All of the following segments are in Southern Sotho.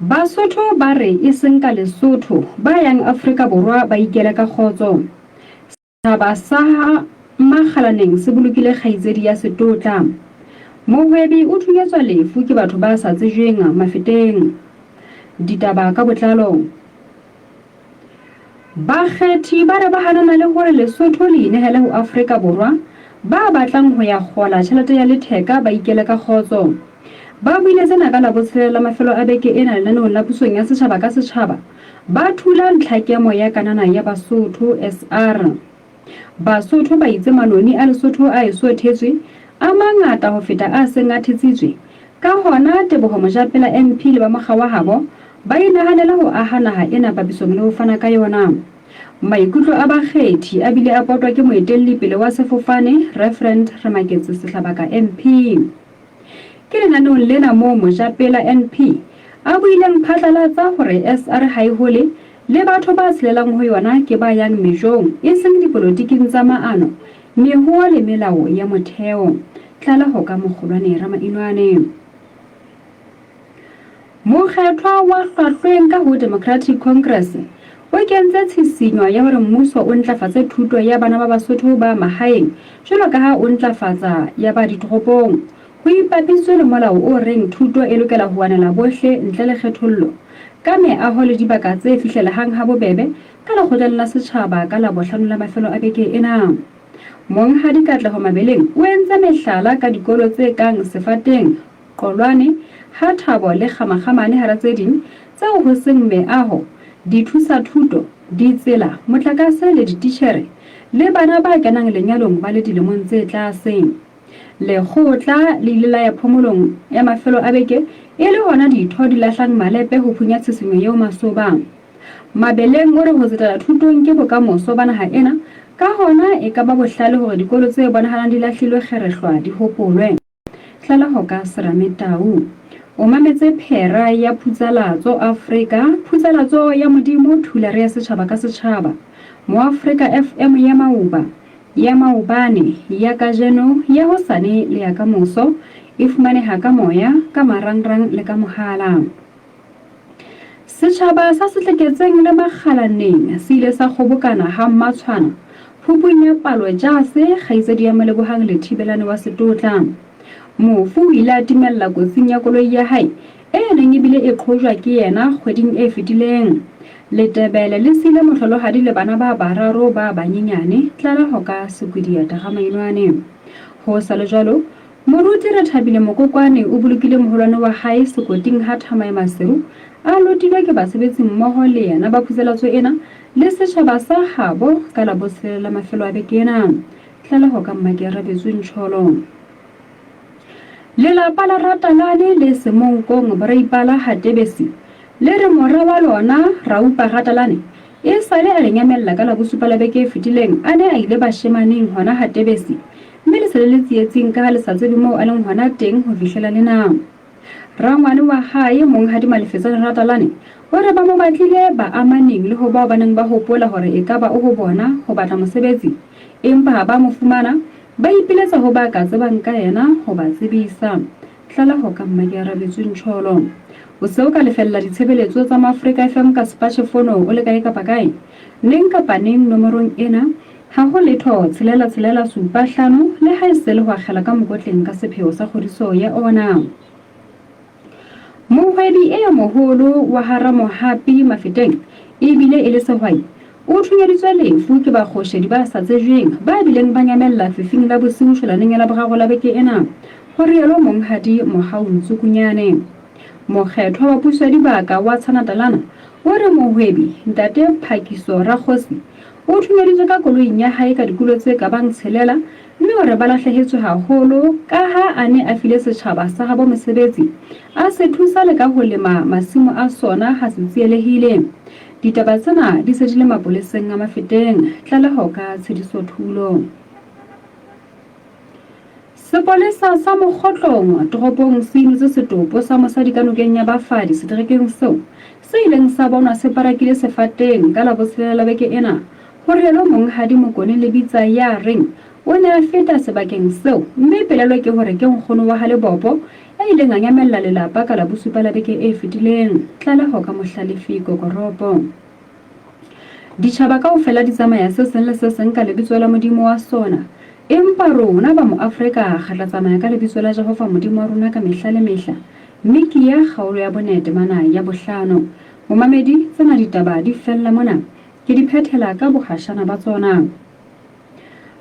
Basotho ba re e seng ka Lesotho, ba yang Afrika Borwa ba ikele ka kgotso. Setjhaba sa ha Makgalaneng se bolokile kgaitsedi ya Setotla. Mohwebi o thunyetswa lefu ke batho ba sa tsejweng Mafeteng. Ditaba ka botlalo. Bakgethi ba re ba hanana le hore Lesotho le inehele ho Afrika Borwa, ba batlang ho ya kgola tjhelete ya letheka ba ikele ka kgotso. Ba buile tsena ka Labotshelela la mafelo a beke ena lenaneong la pusong ya setjhaba ka setjhaba, ba thula ntlhakemo ya kanana ya Basotho, SR. Basotho ba itse manoni a Lesotho a eso thetswe a mangata ho feta a seng a thetsitswe, ka hona Teboho Mojapela MP le ba mokga wa habo ba inahanela ho aha naha ena papisong le ho fana ka yona. Maikutlo a bakgethi a bile a potwa ke moetelli pele wa sefofane Reverend Remaketse Sehlabaka MP. Ke lenaneong lena moo Mojapela NP a buileng phatlalatsa hore SR ha e hole le batho ba tshelelang ho yona ke ba yang mejong e seng dipolotiking tsa maano, mehoo le melao ya motheo. Tlaleho ka Mokgolwane Ramainwane. Mokgethwa wa hlwahlweng ka ho Democratic Congress o kentse tshisinyo ya hore mmuso o ntlafatse thuto ya bana ba Basotho ba mahaeng jwalo ka ha o ntlafatsa ya ba ditoropong. Ho ipapisitswe le molao o reng thuto e lokela ho anela bohle ntle le kgethollo, ka meaho le dibaka tse fihlelehang ha bobebe ka lekgotleng la setjhaba ka Labohlano la mafelo a beke ena. Monghadi Katleho Mabeleng o entse mehlala ka dikolo tse kang Sefateng, Qolwane, Ha Thabo le Kgamakgamane hara tse ding, tseo ho seng meaho, dithusa-thuto, ditsela, motlakase le dititjhere, le bana ba kenang lenyalong ba le dilemong tse tlase. Lekgotla le ile la ya phomolong ya mafelo a beke e le hona ditho di lahlang malepe ho phunya tshisinyo eo masoba. Mabeleng o re ho tsetela thutong ke bokamoso ba naha ena, ka hona e ka ba bohlale hore dikolo tse bonahalang di lahlilwe kgerehlwa di hopolwe. Tlaleho ka Serame Tau. O mametse phera ya Phutsalatso Afrika, Phutsalatso ya Modimo, Thulare ya Setjhaba ka Setjhaba, Moafrika FM ya Mauba, ya maobane, ya kajeno, ya hosane le ya kamoso. E fumaneha ka moya, ka marangrang le ka mohala. Setjhaba sa Sehleketseng le Makgalaneng se ile sa kgobokana ha Mmatshwana, phupung ya Palo Jase, kgaitsedi ya Molebohang Lethibelane wa Setotla. Mofu o ile a timella kotsing ya koloi ya hae e neng e bile e qhojwa ke yena kgweding e fetileng. Letebele le siile mohlolohadi le bana ba bararo ba banyenyane, tlaleho ka Sekwediata Ramainwane. Ho sa le jwalo, Moruti Rethabile Mokokwane o bolokile moholwane wa hae sekoting ha Thamae Maseru a lotilwe ke basebetsi mmoho le yena ba phuselatso ena le setjhaba sa habo ka Labotshelela la mafelo a beke ena. Tlaleho ka Mmakearabetswe Ntjholo. Lelapa la Ratalane le Semonkong Boreipala ha Tebesi le re mora wa lona Raupa Ratalane e sale a le nyamella ka Labosupa la beke e fetileng a ne a ile bashemaneng hona ha Tebesi mme le se le le tsietsing ka ha le sa tsebe moo a leng hona teng ho fihlela le na. Rangwane wa hae, Monghadi Malefetsane Ratalane, o re ba mo batlile ba amaneng le ho bao ba neng ba hopola hore ekaba o ho bona ho batla mosebetsi, empa ha ba mo fumana, ba ipiletsa ho ba ka tsebang ka yena ho ba tsebisa. Tlaleho ka Mmakearabetswe Ntjholo. O se o ka lefella ditshebeletso tsa Maafrika FM ka sepachefono o le kae kapa kae, neng kapa neng nomorong ena, Ha ho letho tshelela tshelela supa hlano le ha e se le ho akgela ka mokotleng ka sepheo sa kgodiso ya ona. Mohwebi e moholo wa ha Ramohapi Mafeteng e bile e le sehwai, o thunyeditswe lefu ke bakgoshedi ba sa tsejweng ba bileng ba nyamella fifing la bosiu shwalaneng ya Laboraro la beke ena, ho rialo Monghadi Mohau Ntsukunyane. Mokgethwa wa puso ya dibaka wa Tshanatalana o re mohwebi Ntate Phakiso Rakgosi O thunyeditswe ka koloing ya hae ka dikulo tse ka bang tshelela mme o re ba lahlehetswe haholo kaha a ne a file setjhaba sa habo mosebetsi, a se thusa le ka ho lema masimo a sona ha se tsielehile. Ditaba tsena di se di le mapoleseng a Mafeteng. Tlaleho ka Tshediso Thulo. Sepolesa sa Mokgotlong toropong se inotse setopo sa mosadi ka nokeng ya Bafadi seterekeng seo se ileng sa bonwa se parakile sefateng ka Labotshelela la beke ena, ho rialo Monghadi Mokone Lebitsa ya reng o ne a feta sebakeng seo mme pelaelo ke hore ke nkgono wa ha Lebopo a ileng a nyamella lelapa ka Labosupa la beke e fetileng. Tlaleho ka Mohlalefi Kokoropo. Ditjhaba kaofela di tsamaya se seng le se seng ka lebitso la modimo wa sona, empa rona ba Moafrika re tla tsamaya ka lebitso la Jehova Modimo wa rona ka mehla le mehla. Mikiya kgaolo ya bone temana ya bohlano. Momamedi, tsena ditaba di fella mona. Ke di phethela ka bohashana ba tsona.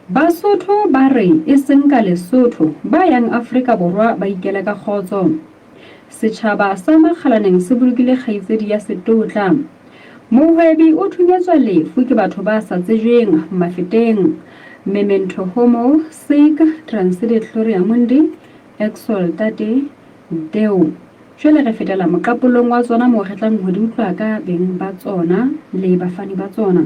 Basotho ba re e seng ka Lesotho, ba yang Afrika Borwa ba ikele ka kgotso. Setjhaba sa Makgalaneng se bolokile kgaitsedi ya Setotla. Mohwebi o thunyetswa lefu ke batho ba sa tsejweng Mafeteng. Memento homo, sic, transidet gloria mundi, exultate Deo. Jwale re fetela moqapolong wa tsona moo re tlang ho di utlwa ka beng ba tsona le bafani ba tsona.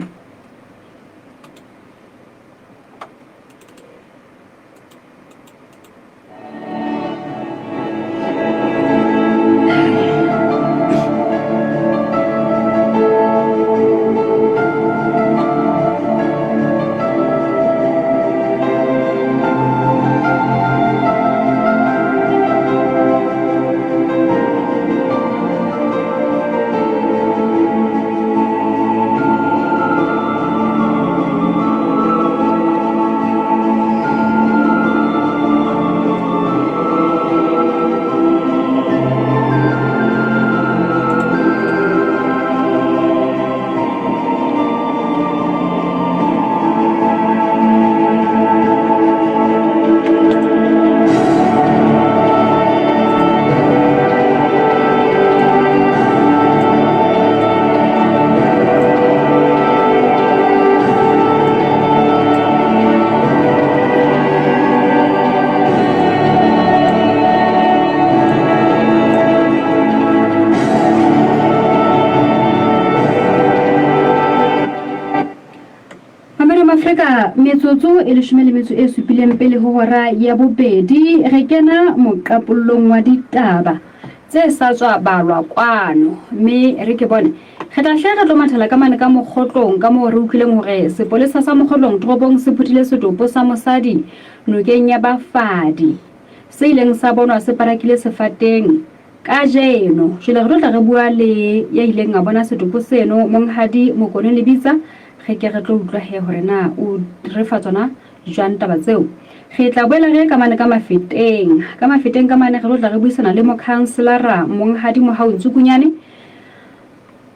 Mamelo Afrika, metsotso e leshome le metso e supileng pele ho hora ya bobedi re kena moqapollong wa ditaba tse sa tswa balwa kwano mme re ke bone re tla hle re tlo mathela ka mane ka mokgotlong ka moo re utlwileng hore sepolesa sa mokgotlong toropong se phuthile setopo sa mosadi nokeng ya Bafadi se ileng sa bonwa se parakile sefateng Kajeno jwale re tlo tla re bua le ya ileng a bona setopo seno, Monghadi Mokone Lebitsa. Re ke re tlo utlwa he hore na o re fa tsona jwang taba tseo. Re tla boela re ye ka mane ka Mafeteng. Ka Mafeteng ka mane re tlo tla re buisana le mokhanselara Monghadi Mohau Ntsukunyane.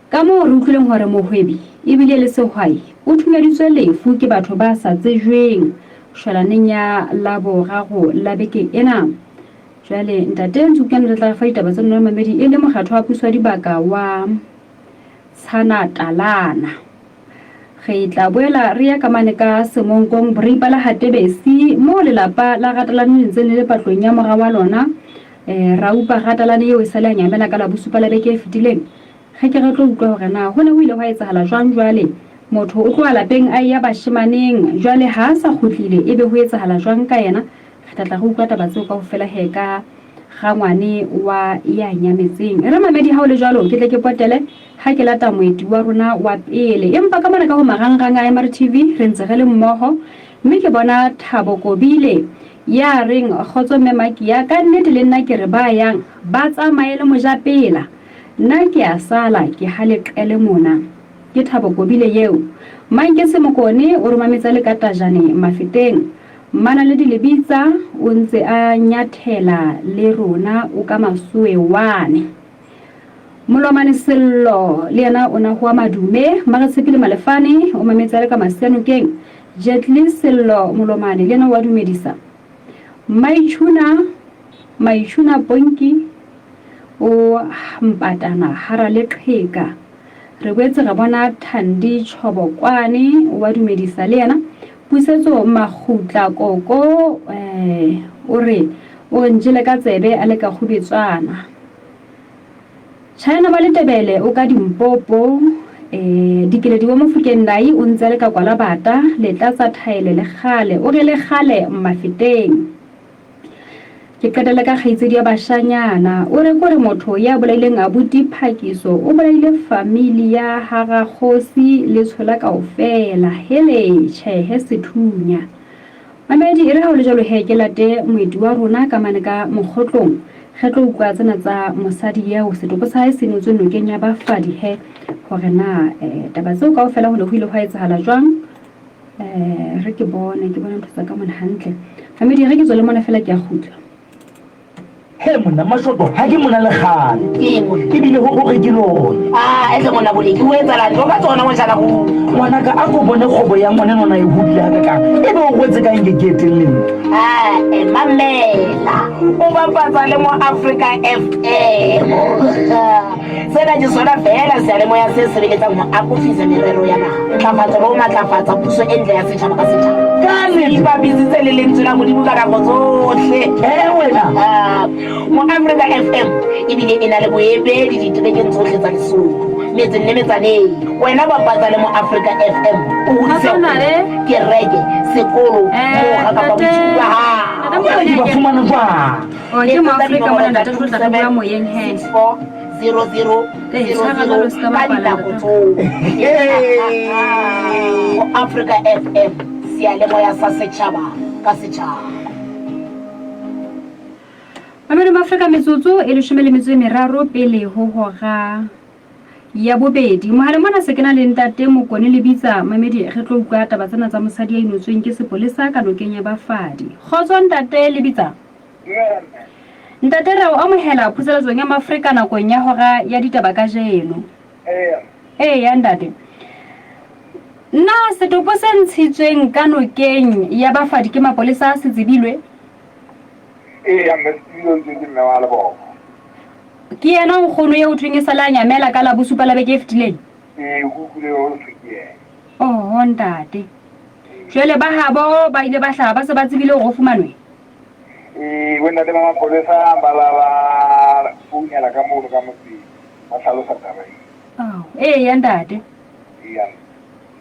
Ka moo re utlwileng hore mohwebi ebile le sehwai o thunyeditswe lefu ke batho ba sa tsejweng shwalaneng ya Laboraro la beke ena. Jwale Ntate Ntsukane re tla re fa ditaba tsa nna mamedi e le mokgatho wa puso ya dibaka wa Tshana Talana. Re tla boela re ya ka mane ka Semonkong Boreipa la Hatebesi moo lelapa la Ratalane le ntseng le le patlong ya mora wa lona eh, Raupa Ratalane eo e sale a nyamela ka la bosupa la beke e fetileng. Re ke re tlo utlwa hore na ho ne ho ile hwa etsahala jwang jwale. Motho o tloha lapeng a eya bashemaneng jwale ha a sa kgutlile ebe ho etsahala jwang ka yena. Re tla tla re utlwa taba tseo kaofela he ka rangwane wa ya nyametseng. E re mamedi ha o le jwalo ke tle ke potele ha ke lata moeti wa rona wa pele. Empa ka mona ka ho marangrang a MRTV re ntse re le mmoho mme ke bona Thabo Kobile ya reng kgotso mme Makia ka nnete le nna ke re ba yang ba tsamaye le mojapela nna ke a sala ke ha leqele mona. Ke Thabo Kobile yeo. Mankese Mokone o re mametse a le ka Tajane Mafeteng. Mmanaledi Lebitsa o ntse a nyathela le rona o ka masoe wane. Molomane Sello le yena o na hoa madume. Mmaretshepile Malefane o mametse a le ka Masianokeng. Jetli Sello Molomane le yena o a dumedisa. Maichuna Maichuna Ponki o mpatana hara leqheka. Re boetse ra bona Thandi Chobokwane o a dumedisa le yena. Pusetso Makgutla Koko eh, o re o re njele ka tsebe a le ka kgubetswana. China ba Letebele o ka Dimpopo eh, Dikeledi wa Mofokeng Nai o ntse a le ka Kwalabata, Letlatsa Thaele le kgale o re le kgale Mafeteng. Ke qetelle ka kgaitsedi ya bashanyana. O re kore motho ya bolaileng abuti Phakiso o bolaile family ya ha Rakgosi le tshola kaofela. Hele tjhehe sethunya. Mamedi e re ha o le jwalo he ke late moeti wa rona ka mane ka mokgotlong. Re tlo utlwa tsena tsa mosadi eo setopo sa hae se notswe nokeng ya Bafadi he hore na eh, taba tseo kaofela ho ne ho ile hwa etsahala jwang. Eh, re ke bone ke bone ntho tsa ka mona hantle. Mamedi re ke tswele mona fela ke a kgutla. He monna Mashoto ha ke mona le kgale. Ebile ho gore ke lone. Ah, etle monna Boleki o etsalang tlo ka tsona mojana go. Ngwanaka a ko bone kgwebo ya ngwane nona e hodile hakakang. Ebe o rwetse ka eng ke ke eteng le nna. Ah, eh, mamela. O bapatsa le mo Africa FM. Sena ke sona feela seyalemoya se sebeletsang ho akofisa merero ya naha, ntlafatso le ho matlafatsa puso e ntle ya setjhaba ka setjhaba. Ka nnete. Ipapisitse le lentswe la Modimo ka nako tsohle. Eh, wena. Ah, mo Africa FM ebile e na le boemedi diterekeng tsohle tsa Lesotho, metseng le metsaneng. Wena bapatsa le mo Africa FM o hodise Kgotso Nale. kereke, sekolo, Eh, mokga kapa ntate. boithuti ba hao. Ntate Jwale ke ba fumana jwang? Oh, ke Moafrika mona ntate re tlo tla re bua moyeng he. 64 00 Ee, tshwara jwalo, se ka ka bapala, dinako ntate. tsohle. Ho Africa FM seyalemoya sa setjhaba ka setjhaba. Mamedi Maafrika metsotso e leshome le metso e meraro pele ho hora ya bobedi. Mohaleng mona se ke na le ntate Mokone Lebitsa. Mamedi re tlo utlwa taba tsena tsa mosadi ya inotsweng ke sepolesa ka nokeng ya Bafadi. Kgotso ntate Lebitsa. Dumela mme. Ntate re o amohela phuseletsong ya Mafrika nakong ya hora ya ditaba kajeno. Eya. Eya ntate. Na setopo se ntshitsweng ka nokeng ya Bafadi ke mapolesa se tsebilwe? Eya mme se tsebilwe ntse ke mme wa Leboko. Ke yena nkgono eo thweng e sale a nyamela ka la bosupa la beke e fetileng? Ee, ke utlwile ho thwe ke yena. Oho ntate. Jwale ba habo ba ile ba hlaha ba se ba tsebile hore o fumanwe? Ee, bo ntate ba mapolesa ba la ba founela ka mono ka motseng ba hlalosa taba e. Ao, eya ntate. Eya.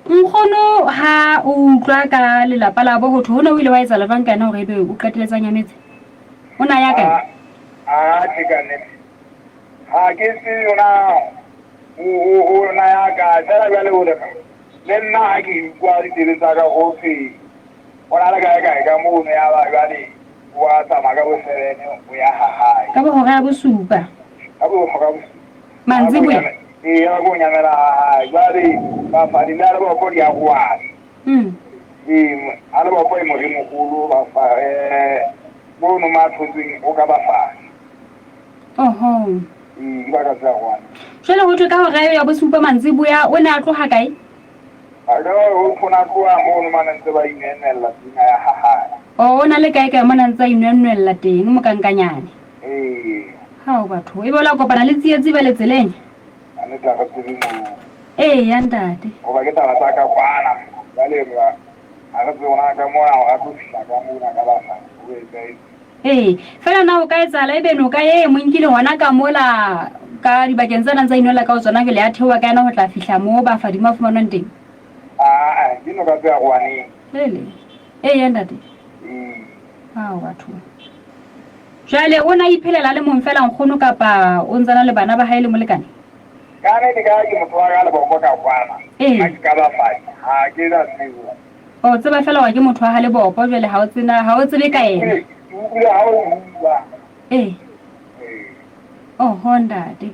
Nkgono ha o utlwa ka lelapa labo ho thwe ho ne ho ile wa etsahala jwang ka yena hore ebe o qeteletse a nyametse? O ne a ya kae? A, atjhe ka nnete. Ha ke tsebe yona o o o na ya kae fela jwale o le le nna ha ke utlwa ditsebe tsa ka ho thwe O na le kae kae ka mono ya ba jwale o a tsamaya ka bo seven o ya ha hae. Ka bo hora ya bosupa. Ka bo hora bosupa. Mantsiboya. Ee, ya ba ko nyamela ha hae. Jwale bafadi le a leboko di a roana. Ee, a leboko e moremogolo ba fa eh mono ma thotsweng o ka bafadi. Oho. Ee, di baka tse roana. Jwale ho thwe ka hora eo ya bosupa mantsiboya o ne a tloha kae? A ka re ho nkgono a tloha mono mane ntse ba inwenwella teng a ya ha hae. Oh, o na le kae kae mona ntse a inwenwella teng mokankanyane. Ee. Hao batho, ebe o la kopana le tsietsi ba le tseleng? Ka nnete ha re tsebe moo. Eya ntate. Hoba ke taba tsa ka kwana, jwale ha re tsebe hore na ka mona hore a tlo fihla ka mona ka basa ho etsahetse. Ee, fela na ho ka etsahala ebe noka e mo nkile hona ka mola ka dibakeng tse nang tsa inwella ka ho tsona jwale ya theoha ka yena ho tla fihla moo bafadimo ba fumanwang teng? Aa, ke noka tse arohaneng. Hele. Eya ntate. Ee. Ao batho. Jwale o na iphelela a le mong fela nkgono kapa o ntse na le bana ba hae le molekane? Ka nnete ka ke motho wa ka leboko ka kwana. Ee. Nna ke ka bafadi, ha ke na tsebo. O tseba fela hore ke motho wa ha Lebopo jwale ha o tsena ha o tsebe ka yena. Ke utlwile ha o bua. Ee. Ee. Oho ntate.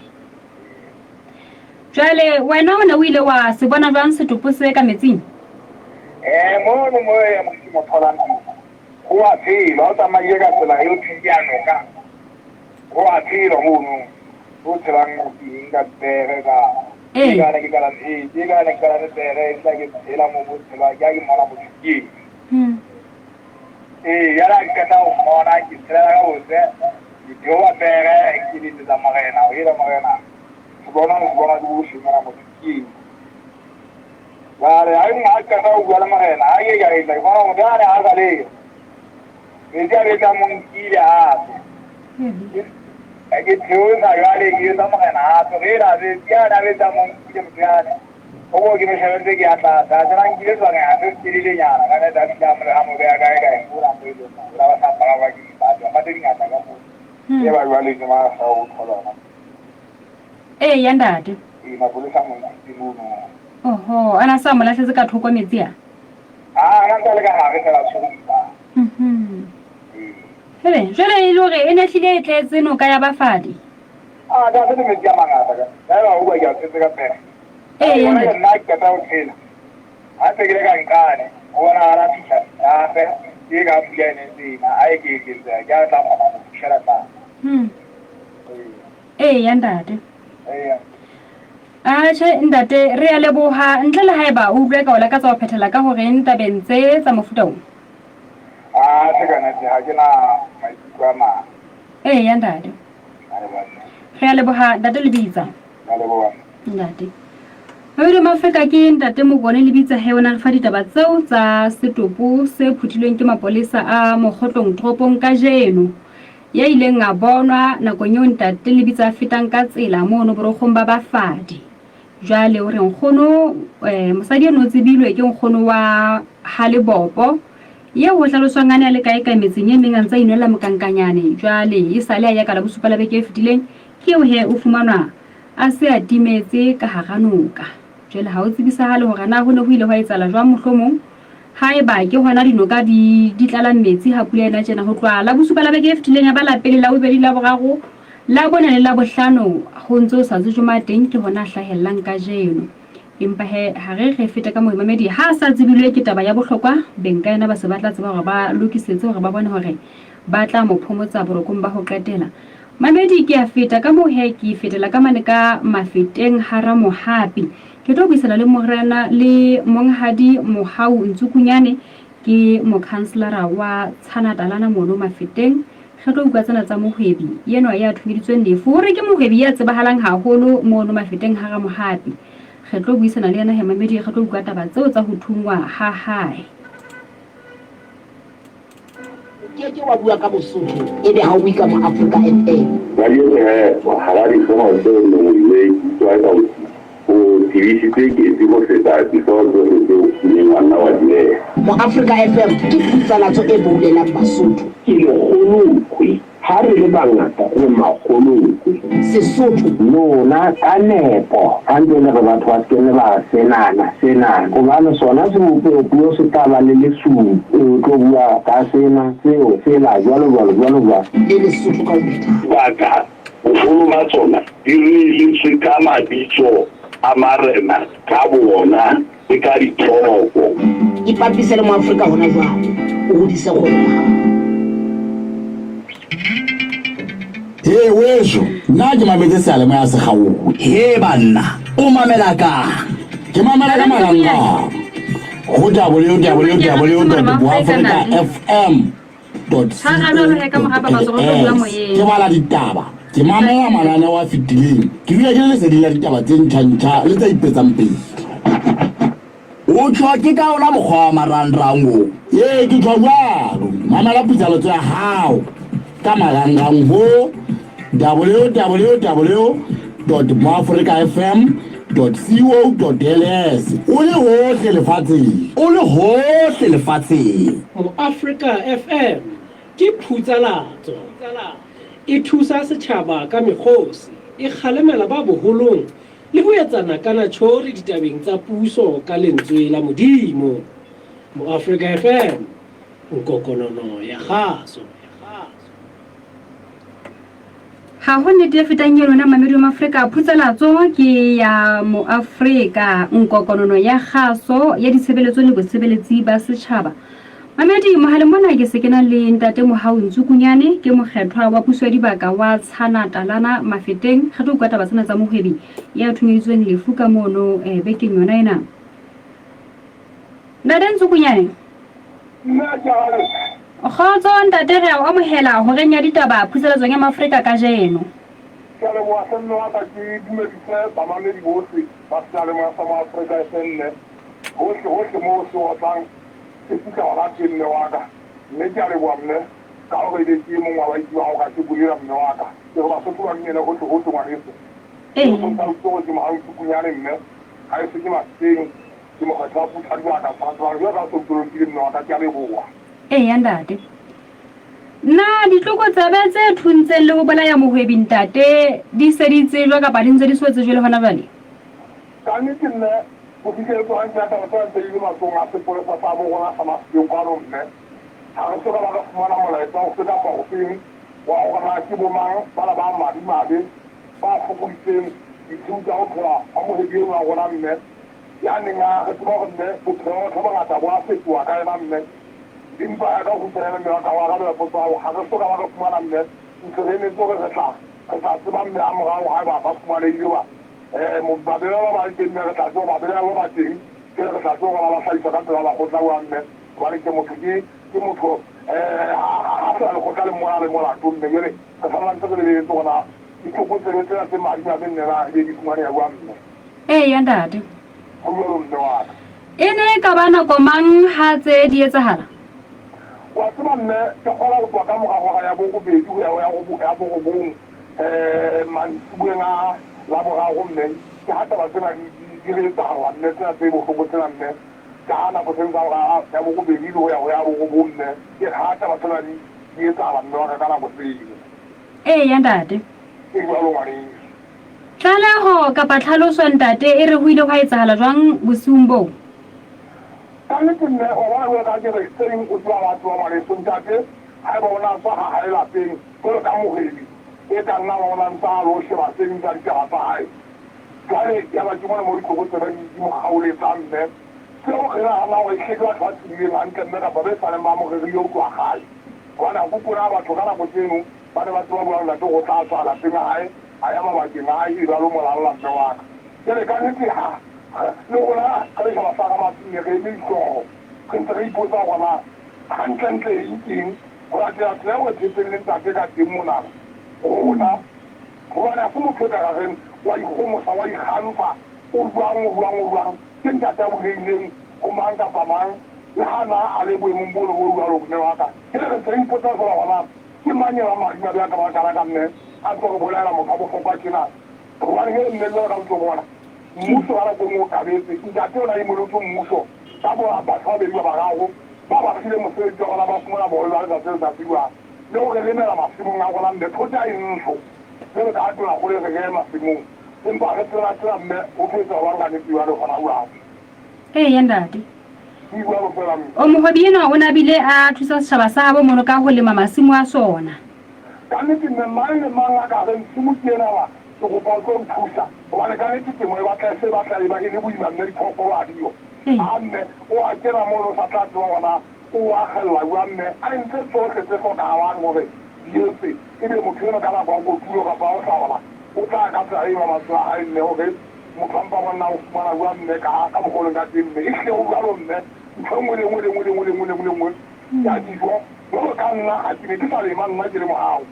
Jwale wena o ne o ile wa se bona jwang setopo se ka metsing? Eh mono mo ya mo ke mo tholang teng. Ho a tshelwa, o tsamaile ka tsela eo thweng ke ya noka. Ho a tshelwa mono. Ho tshelang teng ka pere ka Ee. Ke kana ke kalame ee ke kana ke kalame pere e tla ke tshela mo mo tshelwa ke a ke mmona motho ke ee ya la ke qeta ho mmona ke tshelela ka botse ke theoha pere ke letsetsa morena o ela morena se bona se bona ke bohle mona motho ke jwale ha nna ha qeta ho bua le morena ha ke ka etla ke bona motho ane ha sa leyo metsi a betsa mo nkile hape Ke theosa jwale ke etsa morena hape re ela metsi ane a betsa mo nkile motho yane o ko ke mo shebetse ke ya tlase a tsena nkile sebakeng a se telelenyana ka nete a fihla a mo beha kae kae mola mo e leng mola ba sa para ba ke dipate dipate di ngata ka moo e ba jwale ke ma sa o thola ona Ee ya ntate. Ee mapolesa mo ntshitse mono. Oho, a na sa mo lahletse ka thoko metsi a? A na ntse a le ka hare fela tshwere dipate. Mhm. Ee. Hele, jwale e le hore e ne hlile e tletse noka ya Bafadi. A ka se le metsi a mangata ka. Ya ba uba ke a tshetse ka pele. Ee, Bona ke nna ke qeta ho tshela. Ha ntse ke le ka nqane, ho bonahala fihla hape ke ka pula e ne ntse e na, a e ke eketseha, ke a tla kgona ho fihlela tlase. Ee, ya ntate. Ee. Atjhe ntate, re a leboha. Ntle le haeba o utlwa eka o lakatsa ho phethela ka ho reng tabeng tse tsa mofuta o? Atjhe ka nete ha ke na maikutlo a mang. Ee ya ntate. Re a leboha ntate Lebitsa. Re a leboha. Ntate. Mabedi Mafeka ke ntate Mokone Lebitsa he o na re fa ditaba tseo tsa setopo se phuthilweng ke mapolesa a Mokgotlong toropong kajeno. Ya ileng a bonwa nakong eo ntate Lebitsa a fetang ka tsela mono borokgong ba Bafadi. Jwale o re nkgono, eh, mosadi eno o tsebilwe ke nkgono wa ha Lebopo, eo ho hlaloswang a ne a le kae kae metseng e meng a ntse a inwella mokankanyane. Jwale e sale a ya ka Labosupa la beke e fetileng, ke eo he o fumanwa a se a timetse ka hara noka. Jwale ha ho tsebisahale hore na ho ne ho ile hwa etsahala jwang mohlomong haeba ke hona dinoka di, di tlalang metsi ha pula ena tjena. Ho tloha Labosupa la beke e fetileng ya ba la pele, la bobedi, la boraro, la bone le la bohlano ho ntse ho sa tsejwe ma teng ke hona a hlahellang kajeno. Empa he ha re re fete ka moimamedi ha a sa tsebilwe ke taba ya bohlokwa, beng ka yena ba se ba tla tseba hore ba lokisetse hore ba bone hore ba tla mo phomotsa borokong ba ho qetela. Mamedi ke a feta ka moo he ke fetela ka mane ka Mafeteng ha Ramohapi. Ke tlo buisana le morena le monghadi Mohau Ntsukunyane, ke mokhanselara wa Tshanatalana mono Mafeteng. Re tlo utlwa tsena tsa mohwebi yenwa ya thunyeditsweng lefu. O re ke mohwebi ya tsebahalang haholo mono Mafeteng ha Ramohapi. Re tlo buisana le yena he mamedi re tlo utlwa taba tseo tsa ho thunngwa ha hae. O ke ke wa bua ka Bosotho ebe ha o bue ka Moafrika FM. Kajeno he, hara dihlooho tseo lengolilweng, ke utlwa eka o tebisitse ketsi ho feta dihlooho tsohle tseo o ileng wa nna wa di beha. Moafrika FM ke phutsalatso e boulelang Basotho. Ke lekgolokwe. Ha re le bangata re makgolokwe. Sesotho. Lona ka nepo ha ntse le re batho ba se ke nne ba senana senana, hobane sona sebopeho-puo se tla ba le lesupi, o tlo bua ka sena, seo, sela, jwalo jwalo, jwalo jwalo. Le Lesotho ka ho phethana. Baka boholo ba tsona di reeletswe ka mabitso a marena ka boona le ka dithoko. Ipapise le Moafrika hona jwale, o hodise kgwebo ya hao. Hee weso, nna ke mametse seyalemoya se kgaohe. Hee banna, o mamela kang? Ke mamela ka marangrang go www.boafrikafm dot co dot as. Ke bala ditaba, ke mamela mananeo a fetileng, ke dula ke le leseding la ditaba tse ntjha-ntjha le tse ipetsang pele. O tjho ke ka ona mokgwa wa marangrang o? Ee, ke tjho jwalo. Mamela putsaletso ya hao ka marangrang ho www dot moafrikafm dot co dot ls o le hohle lefatsheng. O le hohle lefatsheng. Moafrika FM ke phutsalatso. E thusa setjhaba ka mekgosi, e kgalemela ba boholong le ho etsa nakanatjhori ditabeng tsa puso ka lentswe la Modimo. Moafrika FM, nkokonono ya kgaso. Ha ho nnete e fetang eno na mamedi wa Maafrika. Phutsalatso ke ya Moafrika, nkokonono ya kgaso ya ditshebeletso le bosebeletsi ba setjhaba. Mamedi, mohaleng mona ke se ke na le Ntate Mohau Ntsukunyane, ke mokgethwa wa puso ya dibaka wa Tshana Talana Mafeteng. Re tlo utlwa taba tsena tsa mohwebi ya thunyeditsweng lefu ka mono eh, bekeng yona ena. Ntate Ntsukunyane. Nna ke a re. Kgotso ntate, re a o amohela horeng ya ditaba phuseletsong ya Maafrika kajeno. Ke a leboha hle mme wa ka, ke dumedise bamamedi bohle ba seyalemoya sa Moafrika FM hohle hohle moo se otlang se fihla hona teng mme wa ka. Mme ke a leboha mme ka hore ebe ke e mong wa ba itsebang hore a ke bolela mme wa ka. Ke re Basotho ba dumele hohle hohle ngwaneso. Ee. O so ntalositse hore ke Mohau Tsukunyane mme haeso ke Mafikeng, ke mokgetho wa Phuthadibaka Tshwantsho jwalo ka ha o so ntolokile mme wa ka, ke a leboha. Eya ntate. Na ditlokotsebe tse thuntseng le ho bolaya mohwebi ntate di se di tsejwa kapa di ntse di so tsejwe le hona jwale? Ka nnete mme, ho fihlelletswe hantle ha taba tsena ntse di le matsohong a sepolesa sa bo rona sa Mafikeng kwano mme. Ha re so ka ba re fumana molaetsa ofe kapa ofeng wa hore na ke bo-mang bana ba madimabe ba fokoditseng ditshiu tsa ho phela ha mohwebi enwa wa rona mme ya neng a re tseba hore mme bophelo ba batho ba bangata bo a fetoha ka yena mme. Empa ya ka kgutshwanyane mme wa ka ho arabela potso ya hao, ha re so ka ba re fumana mme ntse re emetse hore re tla re tla tseba mme ha morao haeba ba fumanehile hoba um babelaelwa ba le teng mme re tla tseba babelaelwa ba teng jwale re tla tseba hore na ba hlahiswa ka pela lekgotla jwang mme hobane ke motho ke ke motho um ha fela lekgotla le mmona a le molato mme jwale re sala ntse re lebeletse hore na ditlokotsebe tsena tse madimabe mme na ebe di fumaneha jwang mme. Eya ntate. Ho jwalo mme wa ka. E ne e ka ba nako mang ha tse di etsahala? Wa tseba mme, ke kgola ho tloha ka mora hora ya borobedi ho ya ho ya borobong mantsiboeng a Laboraro mme. Ke ha taba tsena di, di, di re etsahalla mme, tsena tse bohloko tsena mme. Ka nako tseno tsa hora ya borobedi le ho ya ho ya borobong mme, ke ha taba tsena di, di etsahala mme wa ka ka nako tseno. Eya ntate. E jwalo ngwaneso. Tlaleho kapa tlhaloso ntate e re ho ile hwa etsahala jwang bosiung boo? Ka nnete mme, wa bona jwalo ka ha ke re tse ding o tseba batho ba ngwaneso ntate haeba o na tswa ha hae lapeng jwalo ka mohwebi e ka nna wa o na ntsa a lo sheba tse ding tsa ditaba tsa hae jwale yaba ke mona mo ditlokotsebe di mo kgaoletsang mme seo re nahanang hore ehlile ke batho ba tsebileng hantle mme kapa be saleng ba mo rerile ho tloha kgale hobane ha ke kona batho ka nako tseno ba ne ba tseba jwang ntate hore o tla tswa lapeng a hae a ya mabakeng a hae ebe a lo mo lalla mme wa ka. Jwale ka nnete ha le rona re le setjhaba sa Ramatsi re eme dihlooho re ntse re ipotsa hore na hantlentle eng keng ho latela tsela eo re phetseng le ntate ka teng monana rona hobane ha se motho e ka ra reng wa ikgomosa wa ikgantsha o jwang o jwang o jwang ke ntate a bulehileng ho mang kapa mang le ha na a le boemong bono bo jwalo mme wa ka. Jwale re ntse re ipotsa feela hore na Ke mang enwa madimabe a ka ba kana ka mme a tlo re bolaela motho wa bohlokwa tjena? Hobane he mme jwalo ka o tlo bona mmuso ka nako e nngwe o qabetse. Ntate o na imolotse mmuso ka bo batho ba babedi ba bararo ba ba file mosebetsi wa bona ba fumana bohole ba letsatsi le letsatsi jwang le ho re lemela masimong a rona mme thota e ntsho jwalo ka ha tonakgolo e re re ye masimong empa re tsela tsela mme ho tlo etsa jwang ka nnete jwale hona jwale? Eya ntate. O Mohwebi enwa o ne a bile a thusa setjhaba sa habo mono ka ho lema masimo a sona. Ka nnete mme, mang le mang a ka reng tshimo ke ena ba, ke kopa o tlo nthusa, hobane ka nnete temo e batla e se e batla e ba e le boima mme diphoofolo ha diyo. Ha mme o a kena mono o sa tla tseba hore na o akgella jwang mme a entse tsohle tse hlokahalang hore di etswe, ebe motho eno ka nako ya kotulo kapa ya ho hlaola o tla ka tsela eno matswe a hae mme hore Motho a mpa bona o fumana jwang mme ka ka mokgwa o leng ka teng mme ehlile ho jwalo mme ntho e nngwe le nngwe le nngwe le nngwe le nngwe le nngwe le nngwe ya dijo jwalo ka nna ha ke ne ke sa lema nna ke le mohao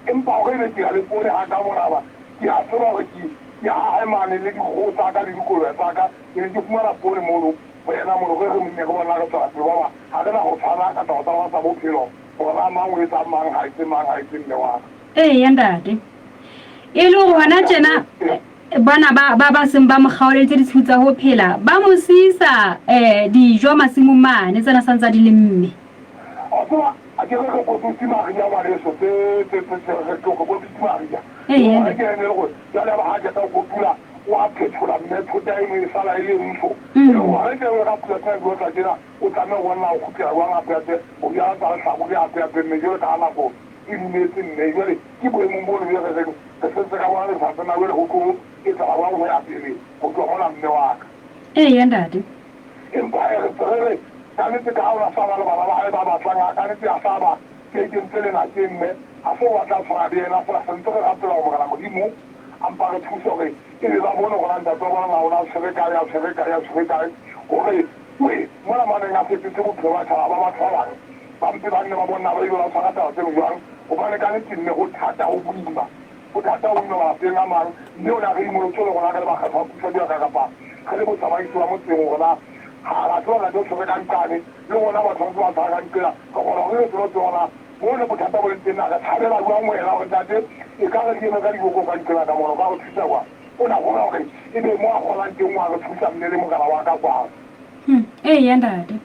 empa hore ebe ke ya le poone ha ka moraba ke a tseba hore ke ke hae mane le dikgoho tsa ka le dikolobe tsa ka ke ne ke fumana poone mono ho yena mono re re mme re bona re tswela pele baba ha re na ho tshwana ka taba tsa rona tsa bophelo hore na mang o etsang mang ha etse mang ha etse mme wa ka. Eya ntate. E le hore hona tjena bana ba ba ba seng ba mo kgaoleditse ditshiu tsa ho phela ba mo siisa um dijo masimong mane tsena sa ntsa di lemme. Wa tseba, a ke re re kotutse mariha ngwaneso, tse, tse, tse, tse, re tlo re kotutse mariha. Eya. Hore ke ene le gore jwale ya ba ha qeta ho kotula, o a phethola mme thota eno e sala e le ntsho. Hore ke re ka pula tsena di otla tjena, o tlameha ho nna o kgutlela jwang hape hape ho jala tsa lehlabula hape hape mme jwale ka ha nako e dumetse mme jwale ke boemong bono be re reng Re sentse ka bona letsatsi na jwale ho tlo etsahala jwang ho ya pele ho tloha mona mme wa ka. Eya ntate. Empa he re ntse re re kannete ka ha o na sa ba le bana ba hae ba batlang a kannete a sa ba ke kentse lenakeng mme ha se o batla tshwana le yena fela se ntse re rapela hore Morena Modimo a mpa re thuse hore e be ba bone hore na ntate wa bona na o na tshwere kae a tshwere kae a tshwere kae hore we mona maneng a fetotse bophelo ba tjhaba ba batho ba bang ba mpe ba nne ba bone na ba ile ba tshwara taba tseno jwang Hobane ka nnete mme ho thata, ho boima, ho thata ho boima malapeng a mang, mme o ne a re imolotse le rona re le bakgethwa ba puso jwalo ka kapa re le botsamaisi ba motseng hore na ha ra tseba ntate o tshwere ka nqane, le rona batho ba ntse ba tshwara ka nqela, re kgona hore re tsebe hore na mo ne bothata bo leng teng na re tshabela jwang ho yena hore ntate e ka re di eme ka diboko ka nqela ka mona o ka re thusa jwang? O na kgona hore e be mo a kgonang teng wa re thusa mme le morena wa ka kwano. Eya ntate.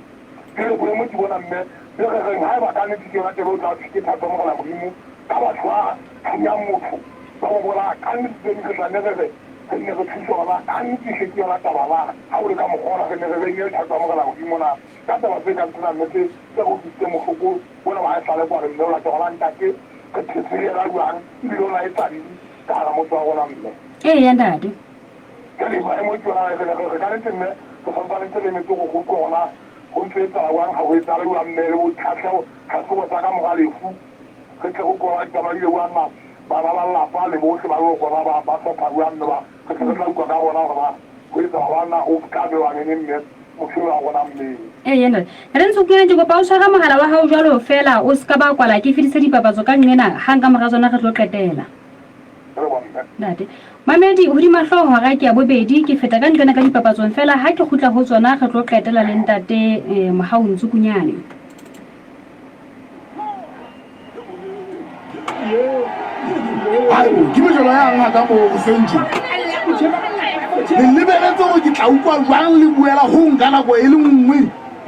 Jwale boemo ke bona, mme be re reng haeba ka nnete ke yona taba eo tla thwe ke thato ya Morena Modimo, ka batho ba thunyang motho ba mo bolaya, ka nnete tse ding re tla nne re re Re nne re thuse hore na gantsi hle ke yona taba na ha o le ka mokgwa ona re ne re reng e thato ya Morena Modimo na ka taba tse kang tsena mme tse tse re utlwisitseng bohloko bona ba haesale kwano mme o late hona ntate re phetse le yena jwang ebile o na etsa eng ka hara motse wa rona mme. Eya ntate. Jwale maemo ke yona re ne re re ka nnete mme re santsane ntse re emetse hore re utlwe hore na ho ntso etsahala jwang ha ho etsahale jwang mme le bo tlhahleho tlhahlobo tsa ka mora lefu Re tle re utlwe ba tsamaile jwang na bana ba lelapa le bohle ba leloko na ba ba hlopha jwang mme ba re tle re tla utlwa ka bona hore na ho etsahala jwang na ho tla bewa neneng mme motho eo wa rona mmeng. Ee ntate. Re ntse utlwile ke kopa o tshwara mohala wa hao jwalo feela o ska ba kwala ke fedise dipapatso ka nqena hang ka mora tsona re tlo qetela. Re leboha mme. Ntate. Mamedi hodima hlooho hora ke ya bobedi ke feta ka nqena ka dipapatsong feela ha ke kgutla ho tsona re tlo qetela le ntate eh, Mohau Ntsukunyane. Aibo, ke mejolo ya nga ka moo hoseng tje. Le lebeletse gore ke tla utlwa jwang le buela ho nka nako e le nngwe.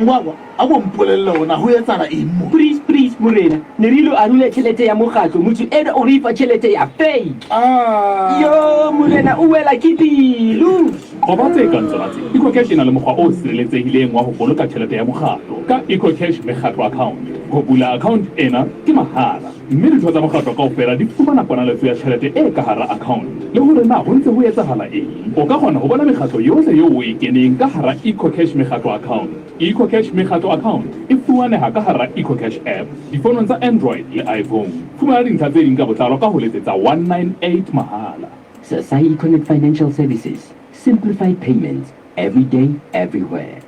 Ngwakwa, a ko mpolelle hore na ho etsahala eng mo. Please, please, morena, ne re ilo arula tjhelete ya mokgatlo, motho enwa o re fa tjhelete ya fake. Ah. Yo, morena, o wela ke pelo. Qoba tse kang tsona tse. EcoCash e na le mokgwa o sireletsehileng wa ho boloka tjhelete ya mokgatlo ka EcoCash Mekgatlo Account. Ho bula account ena ke mahala mme ditho tsa mokgatlo kaofela di fumana ponaletso ya tjhelete e ka hara account le hore na ho ntse ho etsahala eng. O ka kgona ho bona mekgatlo yohle eo o e keneng ka hara EcoCash Mekgatlo Account. EcoCash Mekgatlo Account e fumaneha ka hara EcoCash app difonong tsa Android le iPhone. Fumana dintlha tse ding ka botlalo ka ho letsetsa 198 mahala. Sasai Econet Financial Services, simplified payments, every day, everywhere.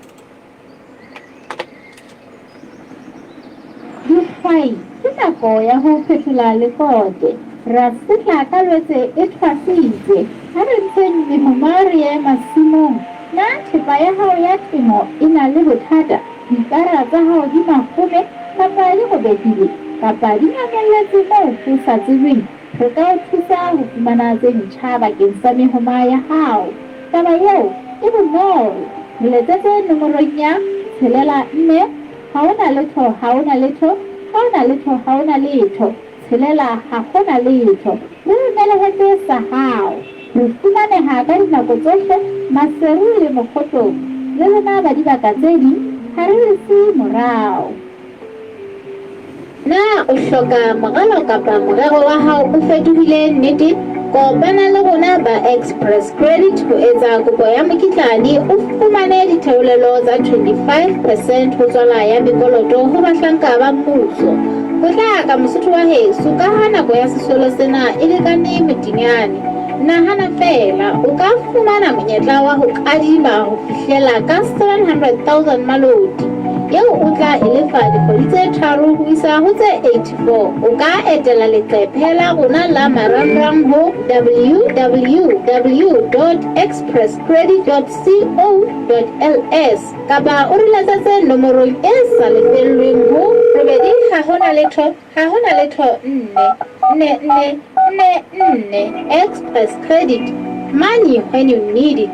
Dihwai, ke nako ya ho phethola lekote. Ra setla ka Lwetse e thwasitse. Ha re ntsheng mehoma re ye masimong. Na thepa ya hao ya temo e na le bothata? Dipara tsa hao di makgome kapa di robehile kapa di nyamelletse moo ho sa tsejweng? Re ka o thusa ho fumana tse ntjha bakeng sa mehoma ya hao. Taba eo e bonolo. Re letsetse nomorong ya, tshelela nne, ha ho na letho, ha ho na letho, ha ho na letho, ha ho na letho, tshelela, ha ho na letho. Re o nelehetse sa hao. Re fumaneha ka dinako tsohle Maseru le Mokgotlong. Le lona ba dibaka tse ding, ha re le siye morao. Na o hloka moralo kapa morero wa hao o fetohile nnete? Kopana le rona ba Express Credit ho etsa kopo ya mokitlane o fumane ditheolelo tsa 25 percent ho tswala ya mekoloto ho bahlanka ba mmuso. Potlaka Mosotho wa heso ka ha nako ya sesolo sena e lekane motinyane. Nahana feela, o ka fumana monyetla wa ho kadima ho fihlela ka 700,000 maloti, eo o tla e lefa dikgwedi tse tharo ho isa ho tse 84. O ka etela leqephe la rona la marangrang ho www.expresscredit.co.ls kapa o re letsetse nomorong e sa lefellweng ho robedi ha ho na letho Ha ho na letho nne, nne, nne, nne, nne. Express Credit, money when you need it.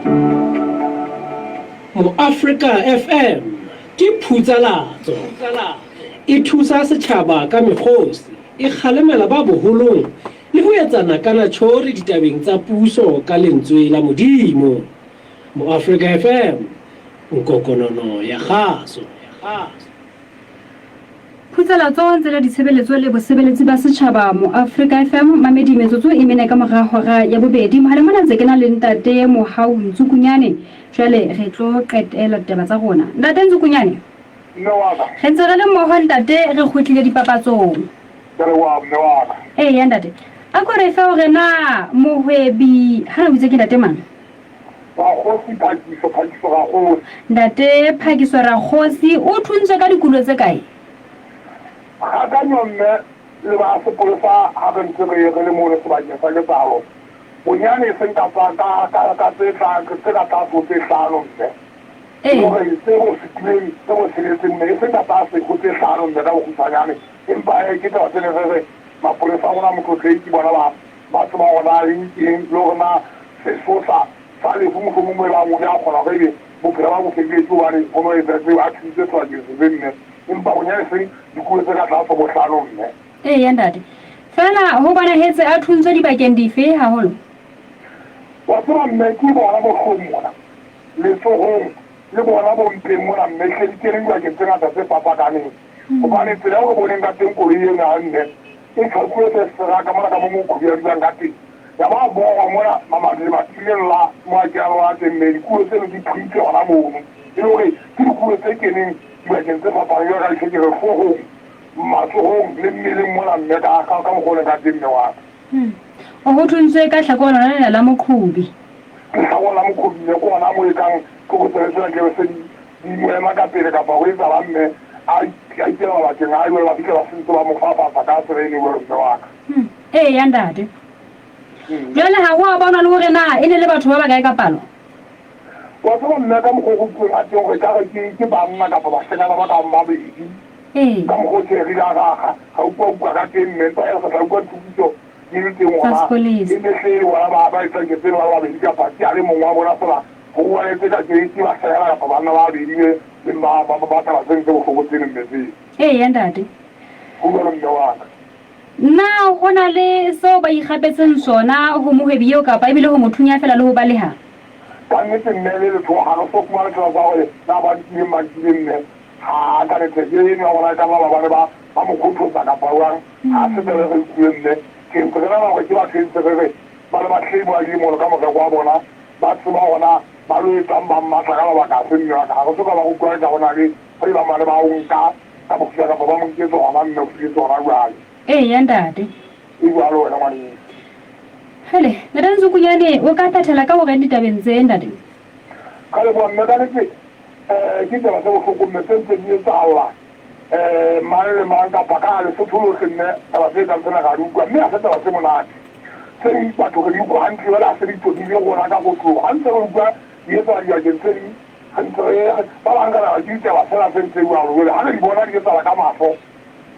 Moafrika FM ke phutsalatso. E thusa setjhaba ka mekgosi, e kgalemela ba boholong le ho etsa nakanatjhori ditabeng tsa puso ka lentswe la Modimo. Moafrika FM, nkokonono ya kgaso. Phutsalatso ntse le ditshebeletso le bosebeletsi ba setjhaba Moafrika FM mamedi metsotso e mene ka mora hora ya bobedi mohaleng mona ntse ke na le ntate Mohau Ntsukunyane jwale re tlo qetela ditaba tsa rona ntate Ntsukunyane Mme wa ka. Re ntse re le mmoho ntate re kgutlile dipapatsong. Ke re wa mme wa ka. Eya ntate a ko re fe hore na mohwebi hana o itse ke ntate mang? Rakgosi Phakiso, Phakiso Rakgosi. Ntate Phakiso Rakgosi o thuntswe ka dikulo tse kae? Kgakanyo mme le ba sepolesa ha re ntse re re le mono sebakeng sa ketsahalo, bonyane e seng ka tsa ka ka ka tse tla tse ka tlase ho tse hlano mme. Ee. Hore tse bo fetileng tse bo tsheletseng mme e seng ka tlase ho tse hlano mme ka bokgutshwanyane. Empa eh, ke taba tse ne re re mapolesa a rona Motlotlei ke bona ba Ba tseba hore na eng ke eng le hore na sesosa sa lefu mohlomong mo e bang o ne a kgona hore ebe bophelo ba bo fedile ke hobane ho no etsa tseo a thusitse sebakeng sefe mme empa bonyane seng dikulo tse ka tlase ho bohlano mme. Eya ntate. Feela ho bonahetse a thuntswe dibakeng dife haholo? Wa tseba mme ke bona bohlong mona letsohong le bona bo mpeng mona mme hle di kene dibakeng tse ngata tse fapakaneng. Hobane tsela eo re boneng ka teng koloi eno ya mme e tjhakuwe festere ka mona ka mo moqhobi a dulang ka teng. Ya ba borwa mona mamati lebating leno la mo a kenang lona teng mme dikulo tseno di phuntse hona mono. E le hore ke dikulo tse keneng dibakeng tse fapaneng jwalo ka dihlekere hloohong, matsohong le mmeleng mona mme ka ka ka mokgwa o leng ka teng mme wa ka. O ho thuntswe ka hlakoreng lona lena la moqhobi. Lehlakoreng la moqhobi mme ke hona moo e kang tlokotsebe tsena ke se di di mo ema ka pele kapa ho etsahalang mme a a ikela mabakeng a jwalo ba fihla ba sentse ba mo fafatsa ka tsela eno jwalo mme wa ka. Eya ntate. Jwale ha ho a bonwa le hore na e ne le batho ba bakae ka palo? Wa tseba mme ka mokgwa o go bueng ka teng gore ka re ke ke banna kapa bahlengana ba kang babedi. Ka mokgwa o tjhe re ile ra ra ra utlwa utlwa ka teng mme empa re tla utlwa dithupiso di le teng Tsa gona sepolesa. e ne hle e le bona ba ba etsang ketso eno ba le babedi kapa ke a le mong wa bona fela ho bonahetse ka ke ke bahlengana kapa banna ba babedi be leng ba ba ba taba tseno tse bohloko tseno mme tseo. Eya ntate. Ho jwalo mme wa ka. Na ho na le seo ba ikgapetseng sona ho mohwebi eo kapa ebile ho mo thunya feela le ho baleha? Ka nnete mme le letho ha re so fumane tsela tsa hore na ba nkileng ba nkileng mme ha ka nnete ke eno ya bona e ka nna ba ba ne ba ba mo kgothosa kapa jwang ha se taba e re utlwileng mme ke ntse re nahana hore ke batho e ntse re re ba ne ba claim a dilemo ka morero wa bona ba tseba hore na ba lo etsang ba mmatla ka mabaka afe mme wa ka ha re soka ba re utlwa ka hona le ho e ba mane ba o nka ka mofuta kapa ba mo nketse hona mme o fihletse hona jwale. Eya ntate. E jwalo wena ngwaneso. Hele, Ntate Ntsukunyane, o ka phethela ka horeng ditabeng tse, ntate? Ka leboha mme ka nnete um ke taba tse bohloko mme tse ntseng di etsahalla um mang le mang kapa ka Lesotho lohle mme taba tse kang tsena ra di utlwa mme ha se taba tse monate tse ding batho re di utlwa hantle jwale ha se di tobile rona ka kotloloho ha ntse re utlwa di etsahala dibakeng tse ding re ntse re ba bang ka nahana ke ditaba fela tse ntse jwalo jwale ha re di bona di etsahala ka mahlo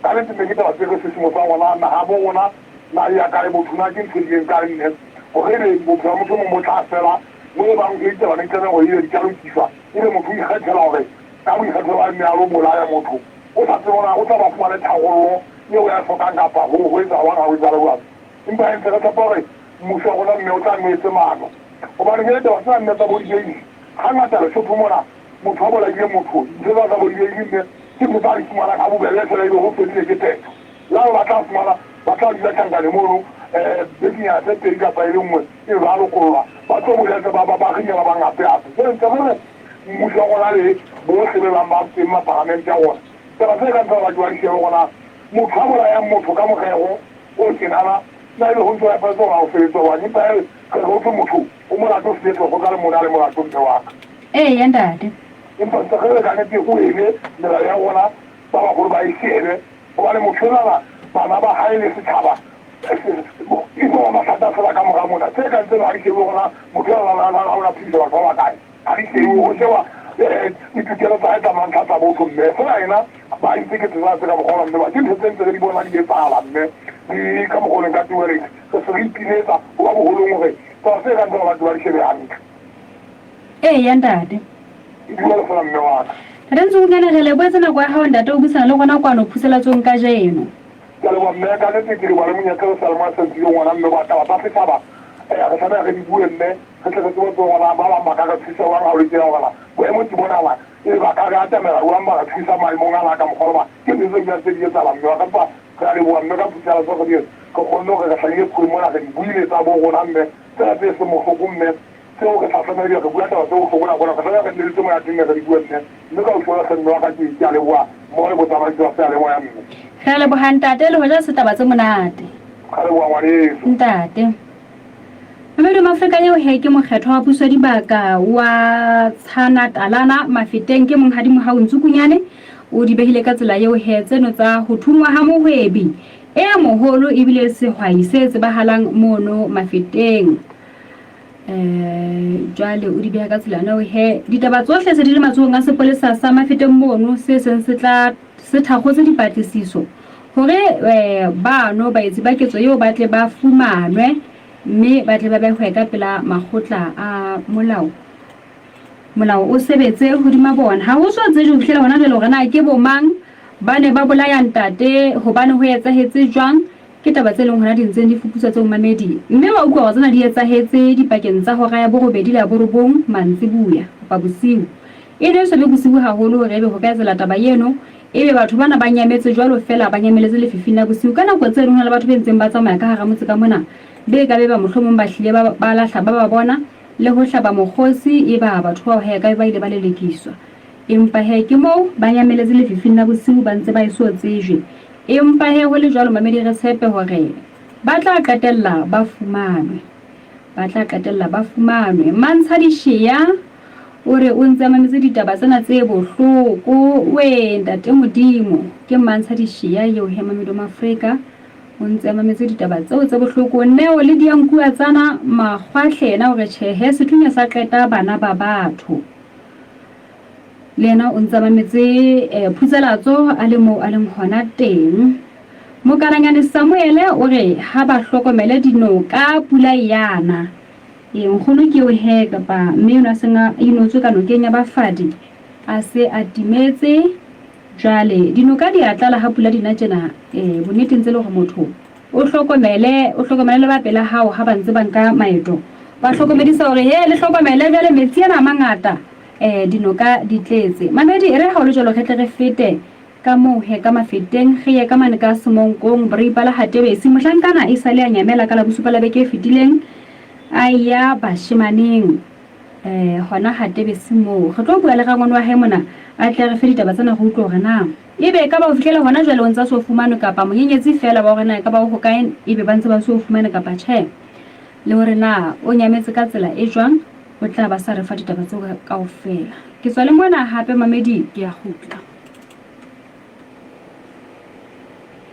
ka nnete mme ke taba tse re sisimosang gona naga bo rona na e ya kae botho na ke ntho e ileng kae mme gore ebe bophelo ba motho o mong bo tla fela mo e bang e ditaba ne di tlameha gore ebe di ka lokiswa ebe motho o ikgethela gore ka boikgethelo ba mme a lo bolaya motho o sa tsebe gore o tla ba fumane tharollo eo ya hlokang kapa ho ho etsa jwang ha ho etsahale jwalo empa e ntse re tshepa gore mmuso wa rona mme o tla nno etse maano gobane jale taba tsena mme tsa bo di-bail hangata Lesotho mona motho a bolaile motho dintho tsa tsa bo di-bail mme ke ntho tsa di fumanang ha bobebe fela ebe ho fedile ke phetho jwale ba tla fumana ba tla dula tjhankane mono um bekenyana tse pedi kapa e le nngwe ebe ba lokollwa ba tlo boletse ba ba ba rinya ba bang hape hape jwale ntse re re mmuso wa rona le bohle be bang ba teng maparamente a rona taba tse kang tsena batho ba di shebe gona motho a bolayang motho ka morero o tjenana na ebe ho ntso nepahetse hore ha o sebetse jwang empa re re ho thwe motho o molato o fihletse lekgotla le mona le molato mme wa ka. Eya ntate. Empa ntse re re ka nnete o eme melao ya rona ba baholo ba e shebe hobane motho enwana bana ba hae le setjhaba e tlo ba mathata fela ka mora mona tse kang tseno ha di shebe hore motho enwana ha ona phedisa batho ba bakae ha di shebe ho shewa ditokelo tsa hae tsa mantlha tsa botho mme fela ena ba itse ke tsena tse ka mokgwa mme ba ke ntho tse ntse re di bona di etsahala mme di ka mokgwa o leng ka teng re se re ipiletsa ho ba boholong hore taba tse kang tsena batho ba di shebe hantle. Eya ntate. E dula fela mme wa ka. Ntate Ntsukunyane re lebohetse nako ya hao ntate o buisana le rona kwano phuselatsong kajeno. Ke a leboha mme ka nnete ke leboha le monyetla o sa le mo sentsile ngwana mme wa taba tsa setjhaba re tlameha re di bue mme re tle re tsebe tseo gona ba bang ba ka re thusa jwang ha o le tjena gona boemo ke bona ba ebe ba ka re atamela jwang ba re thusa maemong ana ka mokgwa ba ke ntho tse dulang tse di etsahala mme wa ka mpa re a leboha mme ka phuthala tse re re kgonne hore re hlahile kgweng mona re di buile tsa bo rona mme tsena tse seng bohloko mme tseo re sa tlameha re bua taba tse bohloko nako re tlameha re nne le tse monate mme re di bue mme mme ka utlwa hle mme wa ka ke ke a leboha mmoho le botsamaisi ba seyalemoya mme. Re a leboha ntate le hoja se taba tse monate. Re a leboha ngwaneso. Ntate. Mamedi wa Maafrika eo he ke mokgethwa wa puso ya dibaka wa Tshana Talana Mafeteng ke monghadi Mohau Ntsukunyane o di behile ka tsela eo he tseno tsa ho thungwa ha mohwebi e moholo ebile sehwai se tsebahalang mono Mafeteng. Eh jwale o di beha ka tsela eo he ditaba tsohle se di le matsohong a sepolesa sa Mafeteng mono se seng se tla se thakgotse dipatlisiso hore eh bano baetsi ba ketso eo ba tle ba fumanwe mme ba tle ba behwe ka pela makgotla a molao. Molao o sebetse hodima bona. Ha ho so tsejwe ho fihlela hona jwale hore na ke bomang ba ne ba bolaya ntate hobane ho etsahetse jwang. Ke taba tse leng hona di ntseng di fuputswa tseo mamedi, mme wa utlwa hore tsena di etsahetse dipakeng tsa hora ya borobedi le ya borobong mantsibuya kapa bosiu. E ne e so be bosiu haholo hore ebe ho ka etsela taba eno, ebe batho bana ba nyametse jwalo feela ba nyameletse lefifing la bosiu. Ka nako tseno ho na le batho be ntseng ba tsamaya ka hara motse ka mona be ka be ba mohlomong ba hlile ba ba lahla ba ba bona le ho hlaba mokgosi eba batho bao he ka be ba ile ba lelekiswa. Empa he ke moo ba nyameletse lefifing la bosiu ba ntse ba eso tsejwe. Empa he ho le jwalo mamedi re tshepe hore ba tla qetella ba fumanwe. Ba tla qetella ba fumanwe. Mantsha Dishea o re o ntse a mametse ditaba tsena tse bohloko. Wee ntate Modimo. Ke Mantsha Dishea eo he mamedi wa Mafrika. O ntse a mametse ditaba tseo tse bohloko. Neo le Diankuatsana Makgwahle yena o re tjhehe sethunya sa qeta bana ba batho. Le yena o ntse a mametse Phutsalatso a le moo a leng hona teng. Mokalanyane Samuele o re ha ba hlokomele dinoka pula e ya na. Ee, nkgono ke eo he kapa mme enwa a seng a inotswe ka nokeng ya Bafadi a se a timetse. Jwale dinoka di a tlala ha pula di na tjena. Ee, bonneteng tse le hore motho o hlokomele, o hlokomele le ba pela hao ha ba ntse ba nka maeto. Ba hlokomedisa hore he le hlokomele jwale metsi ana a mangata. Eh, dinoka di tletse. Mamedi, e re ha o le jwalo re tle re fete ka moo he ka Mafeteng, re ye ka mane ka Semonkong, Breipa la Hatebesi. Mohlankana e sale a nyamela ka la bosupa la beke e fetileng, a ya bashemaneng eh, hona Hatebesi moo. Re tlo bua le rangwane wa hae mona, a tle a re fe ditaba tsena re utlwe hore na ebe e ka ba ho fihlela hona jwale o ntse a so fumanwe kapa monyenyetsi feela wa hore na e ka ba o hokae ebe ba ntse ba so fumane kapa tjhe, le hore na o nyametse ka tsela e jwang. O tla ba sa re fa ditaba tseo kaofela. Ke tswa le mona hape mamedi ke ya kgutla.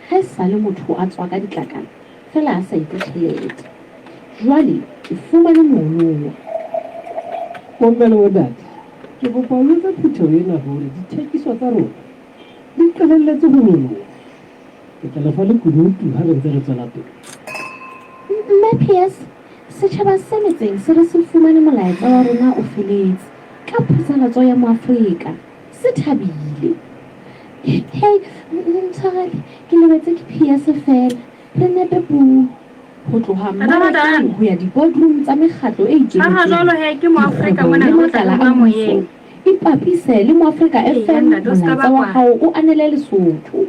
Ha e sale motho a tswa ka ditlakala feela a sa iphe tjhelete. Jwale ke fumane monowa. Bomme le bontate, ke kopa ho jwetsa phutheho ena hore dithekiso tsa rona di qalelletse ho nyoloha. Ke tla le fa lekunutu ha re ntse re tswela pele. Mme Pierce, Setjhaba se metseng se re se fumane molaetsa wa rona o feletse ka phatlalatso ya Moafrika. Se thabile. Hei, ntshwarele, ke lebetse ke PS feela. Re nepe puo. Ho tloha mmarakeng ho ya di-boardroom tsa mekgatlo e ikemetseng, dikgwebo le makala a mmuso, ipapise le Moafrika FM molaetsa wa hao o anele Lesotho.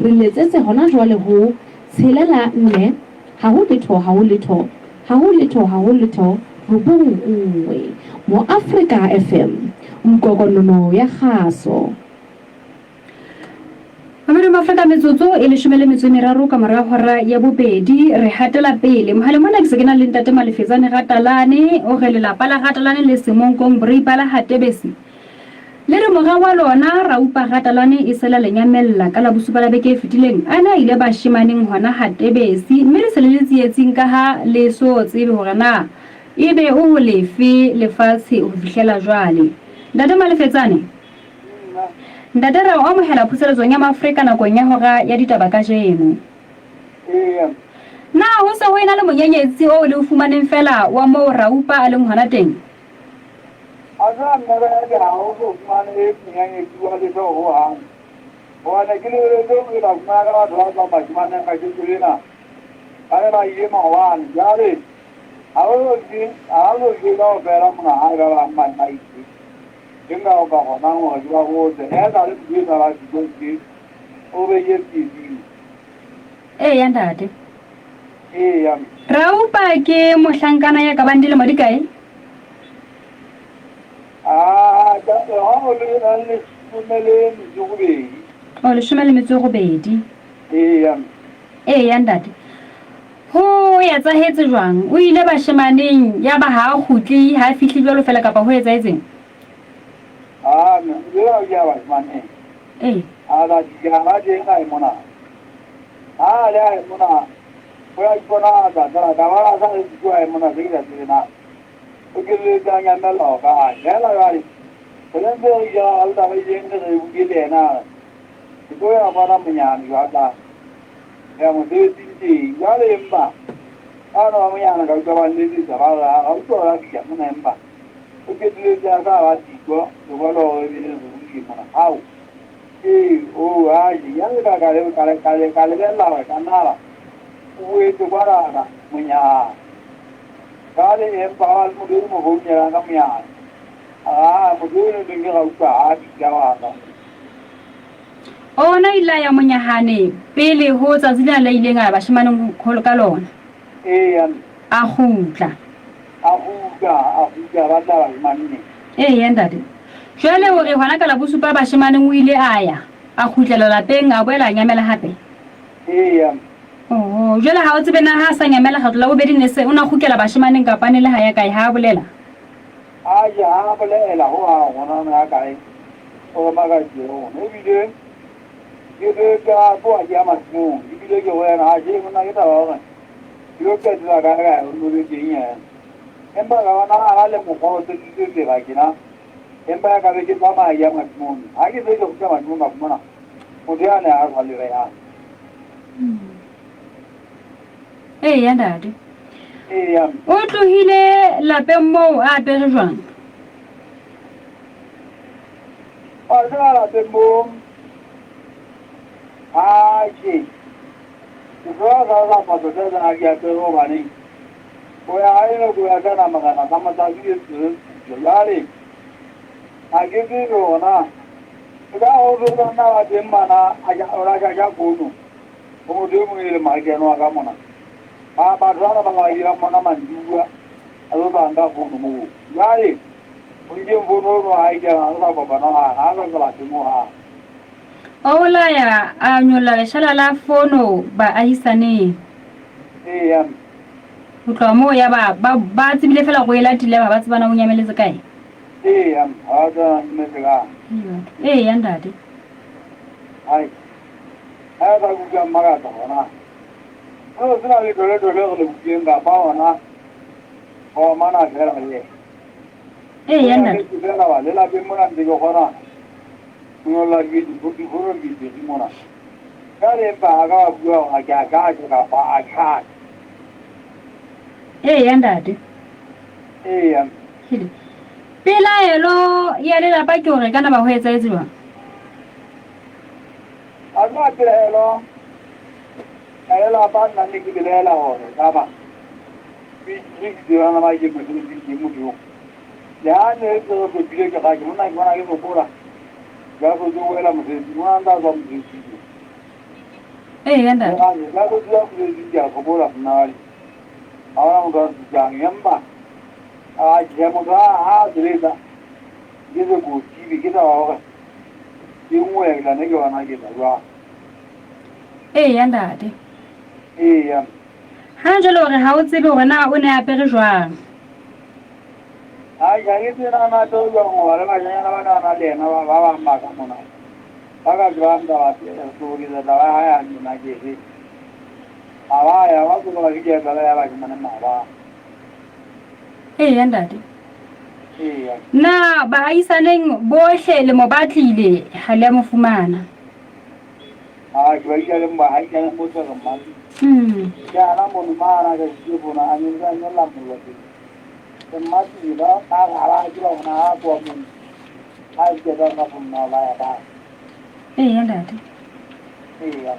Re letsetse hona jwale ho, tshelela nne, ha ho letho, ha ho letho, ha ho letho, ha ho letho, robong nngwe. Moafrika FM, nkokonono ya kgaso. Mamedi Mafrika metsotso e leshome le metso e meraro ka mora hora ya bobedi re hatela pele mohaleng mona ke se ke na le ntate Malefetsane Ratalane o re lelapa la Ratalane le Semonkong Boreipa la Hatebesi Le re mora wa lona Raupa Ratalane e sela le nyamella ka Labosupa la beke e fetileng a ne a ile bashemaneng hona Hatebesi mme le se le le tsietsing ka ha le so tsebe hore na ebe o ho lefe lefatshe ho fihlela jwale. Ntate Malefetsane? Ntate re o amohela phuseletsong ya Maafrika nakong ya hora ya ditaba kajeno. Na ho se ho ena le monyenyetsi oo le o fumaneng feela wa moo Raupa a leng hona teng? A sa mmereke ha o so fumane monyanyetsi wa letho ho hang. Hobane ke lebeletse o tla fumana ka batho ba tswang bashemaneng kajeko lena. Ba ne ba ile maobane. Jwale ha o so je, ha o so je kaofela mona hae ba bang ba ne ba ile. Ke nka o ka kgonang hore ke ba botse. E sa le motho e sa ba siko ke o beile tsietsing. Eya ntate. Eya. Raupa ke mohlankana ya ka bang dilemo di kae? Ah, ka ha o le leshome le metso e robedi. O leshome le metso e robedi. Eya. Eya ntate. Ho etsahetse jwang? O ile bashemaneng ya ba ha a kgutle, ha a fihle jwalo fela kapa ho etsahetseng? Ah, me o ile a ya bashemaneng. Ee. A ba dijara teng a e mona. Ha a le a e mona, o ya iponahatsa fela ka ba sa le siko a e mona se ke sa tsebe na. O kelelletse a nyamella hokae. Feela jwale, re ne ntse re ja le taba e ileng re re bue le yena a re, ke tlo ya kwana monyane jwatla, re ya mosebetsing teng. Jwale empa, bana ba monyane ka utlwa ba nletsetsa ba re, ha utlwa hore a fihla mona empa o qetelletse a sa ba siko lengolo hore ebe re buile mona. Hao, ee, oh, aje, ya le ka ka ka ka lebella hore ka nna ba. O boetse kwanana monyane. Jwale empa ha ba le motho e mo founelang ka monyane. A motho eno teng ke Raupa ha a fihla wa ka. Ona ile a ya monyahane pele ho tsatsi lena la ileng a ya bashemaneng holo ka lona. Eya. A kgutla. A kgutla, a kgutla ba tla bashemaneng. Eya ntate. Jwale o re hona ka Labosupa bashemaneng o ile a ya, a kgutlela lapeng a boela a nyamela hape? Eya. Oho, jwale ha o tsebe na ha a sa nyamela kgetlo la bobedi ne se o na kgutlela bashemaneng kapa a ne le ha ya kae ha a bolela? Aje ha a bolela ho hang hona o ne a kae o re makatše rona ebile ke be ka tloha ke ya masimong ebile ke go yena aje monna ke taba gore ke yo qetela kae kae o nno be teng yena empa ka bona a na le mokgwa o sebedisitse tsela kena empa ya ka be ke tsamaya ke ya masimong ha ke se ke kgutla masimong ka fumana motho ya ne a sa le rehang. Eya ntate. Eya. O tlohile lapeng moo a apere jwang? A tloha lapeng moo atjhe ke tloha sa sa patlo tse tsena di apere hobaneng o ya hae nako ya tsena morena sa motsatsi e tswe jwale ha ke tsebe hona e ka ho tlo nna ba teng bana a ja o la ja fono ho motho e mong e leng makeno wa ka mona ba batho bana ba ba dirang mona mantsibuya a tlo tla nka fono moo jwale o nkeng fono ono ha e kena re sa kopana ha ha sa tsela teng ho hang. O laya a nyolla leshala la fono baahisaneng. Eya. Ho tloha moo ya ba ba ba tsebile fela go e latile ba ba tsebana o nyameletse kae. Eya, ha ba tsebana nyametse kae. Eya ntate. Hai. Ha ba utlwa mmakatsa gona. Seo se na le tole-tole re le utlwileng kapa hona ho omana fela le. Eya ntate. Fela ba le lapeng mona ntse ke kgona ho nyolla difono ke di mona. Ka le empa ha ka ba bua hore ke a ka kapa a tjhaka. Eya ntate. Eya. Pelaelo ya lelapa ke hore kana ba ho etsahetse jwang? A nna pelaelo ya lelapa nna ne ke belaela hore kaba re ke ba ke mosebetsing teng motho eo. Le ha ne se re hlopile ke ga ke monna ke bona ke sokola. Ka so tso wela mosebetsing, monna ntse a tswa mosebetsing. Eya ntate. Ka so tswa mosebetsing ke a sokola monna wa Ha hona motho a nthusang empa a tjhe motho ha a sebetsa ke sekoti be ke taba hore ke nngwe ke tla ne ke bona ke tla jwang. Eya ntate. Eya. Ha jwale hore ha o tsebe hore na o ne a apere jwang. Ha ja ke tsena na apere jwang hoba le bashanyana ba na na le yena ba ba bang ba ka mona. Ba ka tsebang taba toboketsa taba ya hae hantle na ke efe. Ha ba ya ba tsoka ba fihla taba ya bashemane maobane. Eya ntate. Eya. Na baahisaneng bohle le mo batlile ha le a mo fumana? Ha ke ba ikaleng ba haikaneng bohle re mmatlile. Ke ana mono mana ka ditse bona a nyolla a nyolla mollo teng. Re mmatlile ba ba ra ba ke ba bona ha tloha mono. Ha ke ka ka fonna ba ya ba. Eya ntate. Eya.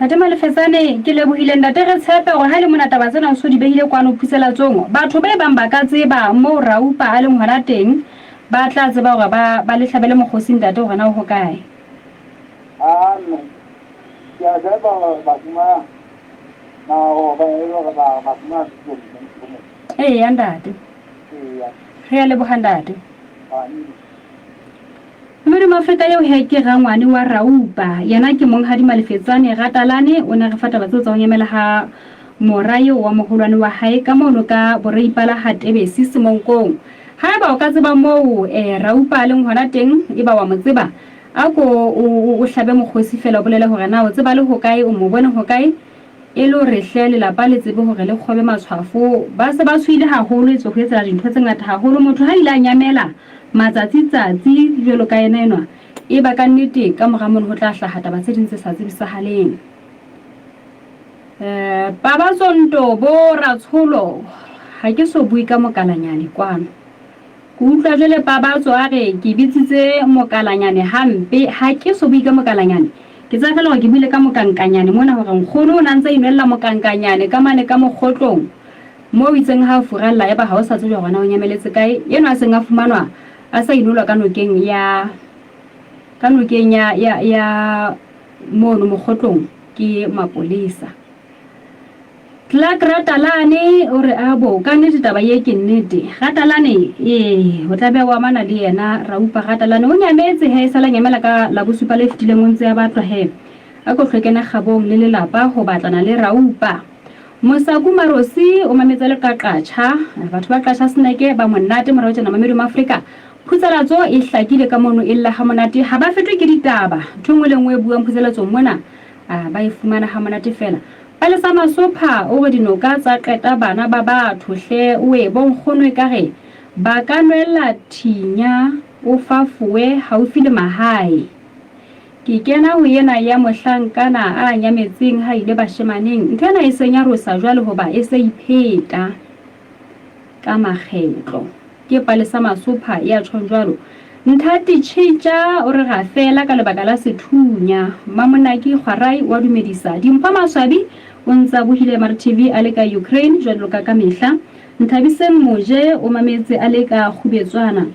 Ntate Malefetsane, ke lebohile ntate re tshepe hore ha e le mona taba tsena o so di behile kwano phuselatsong, batho ba e bang ba ka tseba moo Raupa a leng hona teng, ba tla tseba hore ba ba le hlabele mokgosi ntate hore na o hokae. Aa mme, ke a tshepa hore ba fumana nako ba e le hore ba ba fumana thuso mme. Eya ntate. Eya. Re a leboha ntate. Amen. Modimo Afrika eo he ke rangwane wa Raupa. Yena ke monghadi Malefetsane Ratalane, o ne re fa taba tseo tsa ho nyamela ha mora eo wa moholwane wa hae ka mono ka Boreipala ha Tebesi Semonkong. Haeba o ka tseba moo eh, Raupa a leng hona teng, eba wa mo tseba, a ko o, o, o hlabe mokgosi feela o bolele hore na o tseba le hokae, o mo bone hokae, E le hore hle lelapa le tsebe hore le kgobe matshwafo. Ba se ba tshohile haholo etswe ho etsahala dintho tse ngata haholo. Motho ha ile a nyamela matsatsi tsatsi jwalo ka yena enwa, eba ka nnete ka mora mono ho tla hlaha taba tse ding tse sa tsebisahaleng. Eh, Pabatso Nto bo Ratsholo, ha ke so bue ka mokalanyane kwano. Ke utlwa jwale Pabatso a re ke bitsitse mokalanyane hampe, ha ke so bue ka mokalanyane. Ke tsaya fela gore ke buile ka mokankanyane mona gore nkgono o ne a ntse a inwelela mokankanyane ka mane ka mokgotlong mo o itseng ha o furalla eba ha o sa tsejwa gona o nyameletse kae. Enwa a seng a fumanwa a sa inolwa ka nokeng ya ka nokeng ya ya ya mono mokgotlong ke mapolesa. Clark Ratalane o re abo ka nnete taba ye ke nnete. Ratalane ee o tla be o amana le yena Raupa Ratalane o nyametse he e sala nyamela ka Labosupa le fetileng o ntse a batlwa he a ko hlwekene kgabong le lelapa go batlana le Raupa. Mosaku Marosi o mametse le ka Qacha batho ba Qacha Sneke ba monate morao tjena mamedi ma Afrika Phutsalatso e hlakile ka mono e lla ha monate ha ba fetwe ke ditaba ntho e nngwe le nngwe e buang phutsalatsong mona ba e fumana ha monate fela. Palesa Masopha o re dinoka tsa qeta bana ba batho hle oe bo nkgono ekare ba ka nwella thinya o fafowe haufi le mahae. Ke kena ho ena ya mohlankana a nyametseng ha ile bashemaneng ntho ena e se nyarosa jwale hoba e se ipheta ka makgetlo. Ke Palesa Masopha ya tjhong jwalo. Nthati Tjhitja o re ra fela ka lebaka la sethunya. Mmamonaki Kgwarai wa dumedisa. Dimpho Maswabi o ntse a bohile MRTV a le ka Ukraine jwaloka ka mehla. Nthabiseng Moje o mametse a le ka Kgubetswana.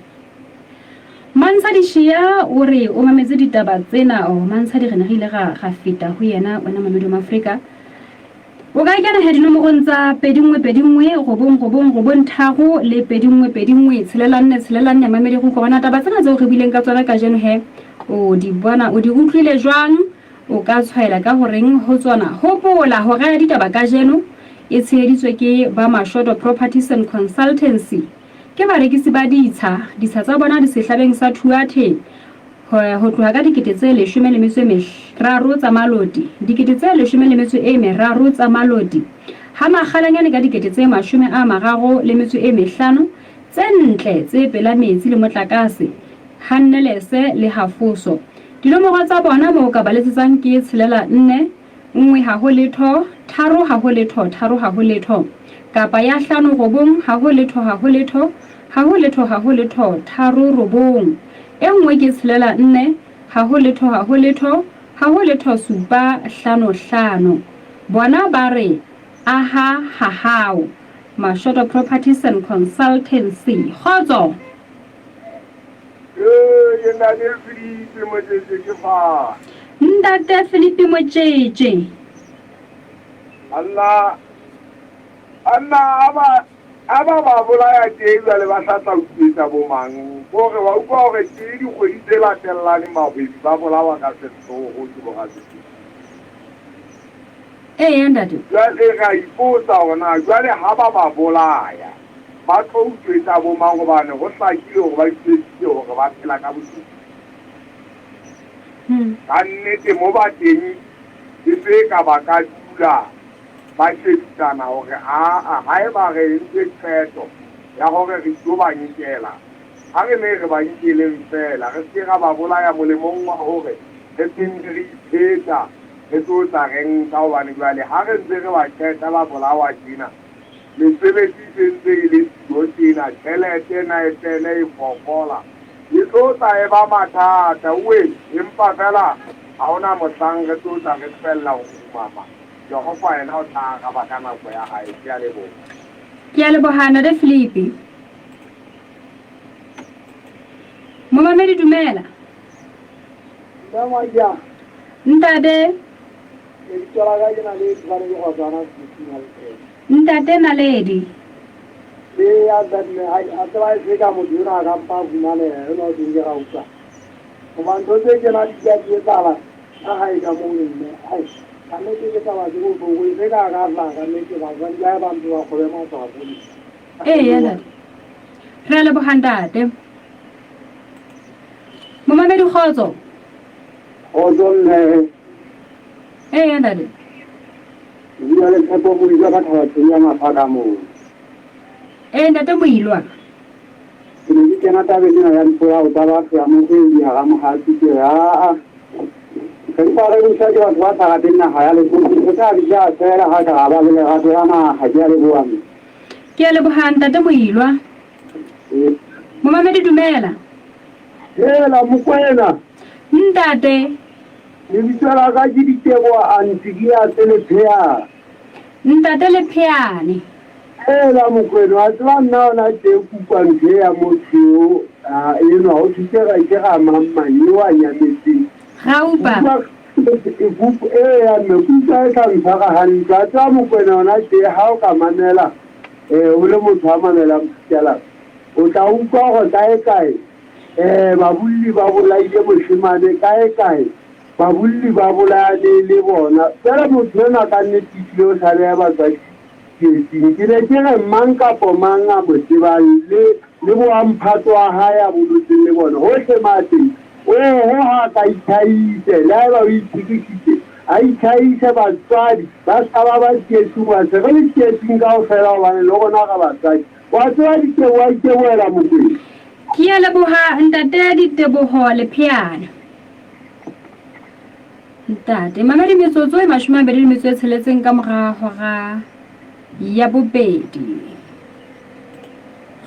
Mantshadi Shea o re o mametse ditaba tsena. Oh, Mantshadi re ne re ile ra ra feta ho yena wena mamedi wa Maafrika. O ka kena he dinomorong tsa 2 1 2 1 9 9 9 3 le 2 1 2 1 6 4 6 4 mamedi go utlwa gona taba tsena tseo re buileng ka tsona kajeno he o di bona o di utlwile jwang o ka tshwaela ka horeng ho tsona hopola hora ya ditaba kajeno e tsheheditswe ke ba Mashoto Properties and Consultancy ke barekisi ba ditsha ditsha tsa bona di sehlabeng sa Thuathe Ho tloha ka dikete tse leshome le metso e meraro tsa maloti, dikete tse leshome le metso e meraro tsa maloti, ha makgalanyane ka dikete tse mashome a mararo le metso e mehlano, tse ntle tse pela metsi le motlakase, ha nnelese le hafoso. Dinomoro tsa bona moo o ka ba letsetsang ke tshelela nne, Nngwe ha ho letho, tharo ha ho letho, tharo ha ho letho. Kapa ya hlano robong, ha ho letho, ha ho letho, ha ho letho, ha ho letho, tharo robong. E nngwe ke tshelela nne, ha ho letho, ha ho letho, ha ho letho, supa, hlano, hlano. Bona ba re, Aha ha hao. Mashoto Properties and Consultancy. Kgotso! Ee, ke Ntate Filipi Motšetše ke fa. Ntate Filipi Motšetše. Anna, anna a ba a ba ba bolaya tee jwale ba sa tla utswetsa bo mang? Kore wa utlwa hore ke dikgwedi tse latellaneng bahwebi ba bolawa ka sehloho ke borasekete. Eya ntate. Jwale ra ipotsa hore na jwale ha ba ba bolaya Ba tlo utswetsa bo mang hobane ho hlakile hore ba itjwetsitse hore ba phela ka botsotsi. Ka nnete mo ba teng e se eka ba ka dula ba shebisana hore aa haeba re entse qeto ya hore re tlo ba nkela, a re ne re ba nkeleng feela re se ke ra ba bolaya molemong wa hore re se nne re ipheta re tlo tla re nka hobane jwale ha re ntse re ba qeta ba bolawa tjena Mesebetsi e se ntse e le siyo tjena, tjhelete naetene e fokola, e tlo tla e ba mathata oe, empa feela ha ho na mohlang re tlo tla re tlohella ho kgumama. Jehova yena o tla araba ka nako ya hae. Kea leboha. Ke a leboha Ntate Filipi. Momamedi dumela. Mme Maja. Ntate. Lebitso la ka ke Naledi, ba re ke Kgotswana Sekhukhu Malefela. Ntate Naledi. Eya ntate mme hai a tseba e se ka motho enwa a ka mpa a fumaneha enwa o teng ke gauta. Hoba ntho tse tjena di dula di etsahala ka hae ka mono mme hai ka nnete ke taba tse bohloko e se ka a ka hlaha ka nnete basadi ba hae ba mpe ba kgobe matshwafo. Eya ntate. Re a leboha ntate. Momamedi kgotso. Kgotso mme. Eya ntate. Ke bua le Tshepo Moilwa ka Thabathong ya Mafa ka moo. Ee, Ntate Moilwa. Ke ne ke kena tabeng ena ya dipolao tsa batho ya mohwebi hara mohatsi ke re aa re mpa re buswa ke batho ba sa rateng naha ya Lesotho re tla di ja feela ha ka ra ba le lerato la naha. Ke a leboha mme. Ke a leboha Ntate Moilwa. Ee. Momamedi dumela. Hela Mokoena. Ntate. Lebitso la ka ke Diteboho Antiriase Lepheane. Ntate Lepheane. Hela Mokwena, wa tseba nna hona tje ke utlwa ntho e ya motho eo, ah, enwa ho thwe ke ra ke ra mang mang eo a nyametseng. Raupa. Eya mme, ke utlwa e sa ntshwara hantle. Wa tseba Mokwena hona tje ha o ka mamela eh, o le motho a mamelang Phutalapa, o tla utlwa hore kae kae eh, babolli ba bolaile moshemane, kae kae babolli ba bolayane le bona. Jwale motho enwa ka nnete ehlile o sa beha batswadi tsietsing. Ke ne ke re mang kapo mang a mo tsebang le le boamphato wa hae a bolotseng le bona hohle ma teng, oho ha a ka itlhahise, le haeba o ithekisitse a itlhahise. Batswadi ba ska ba ba tsietsing, hoba se re le tsietsing kaofela hobane le rona re batswadi. Wa tseba Diteboho a itebohela Mokwena. Ke a leboha Ntate Diteboho Lepheana. Ntate, mamedi metsotso e 26 ka mora hora ya bobedi.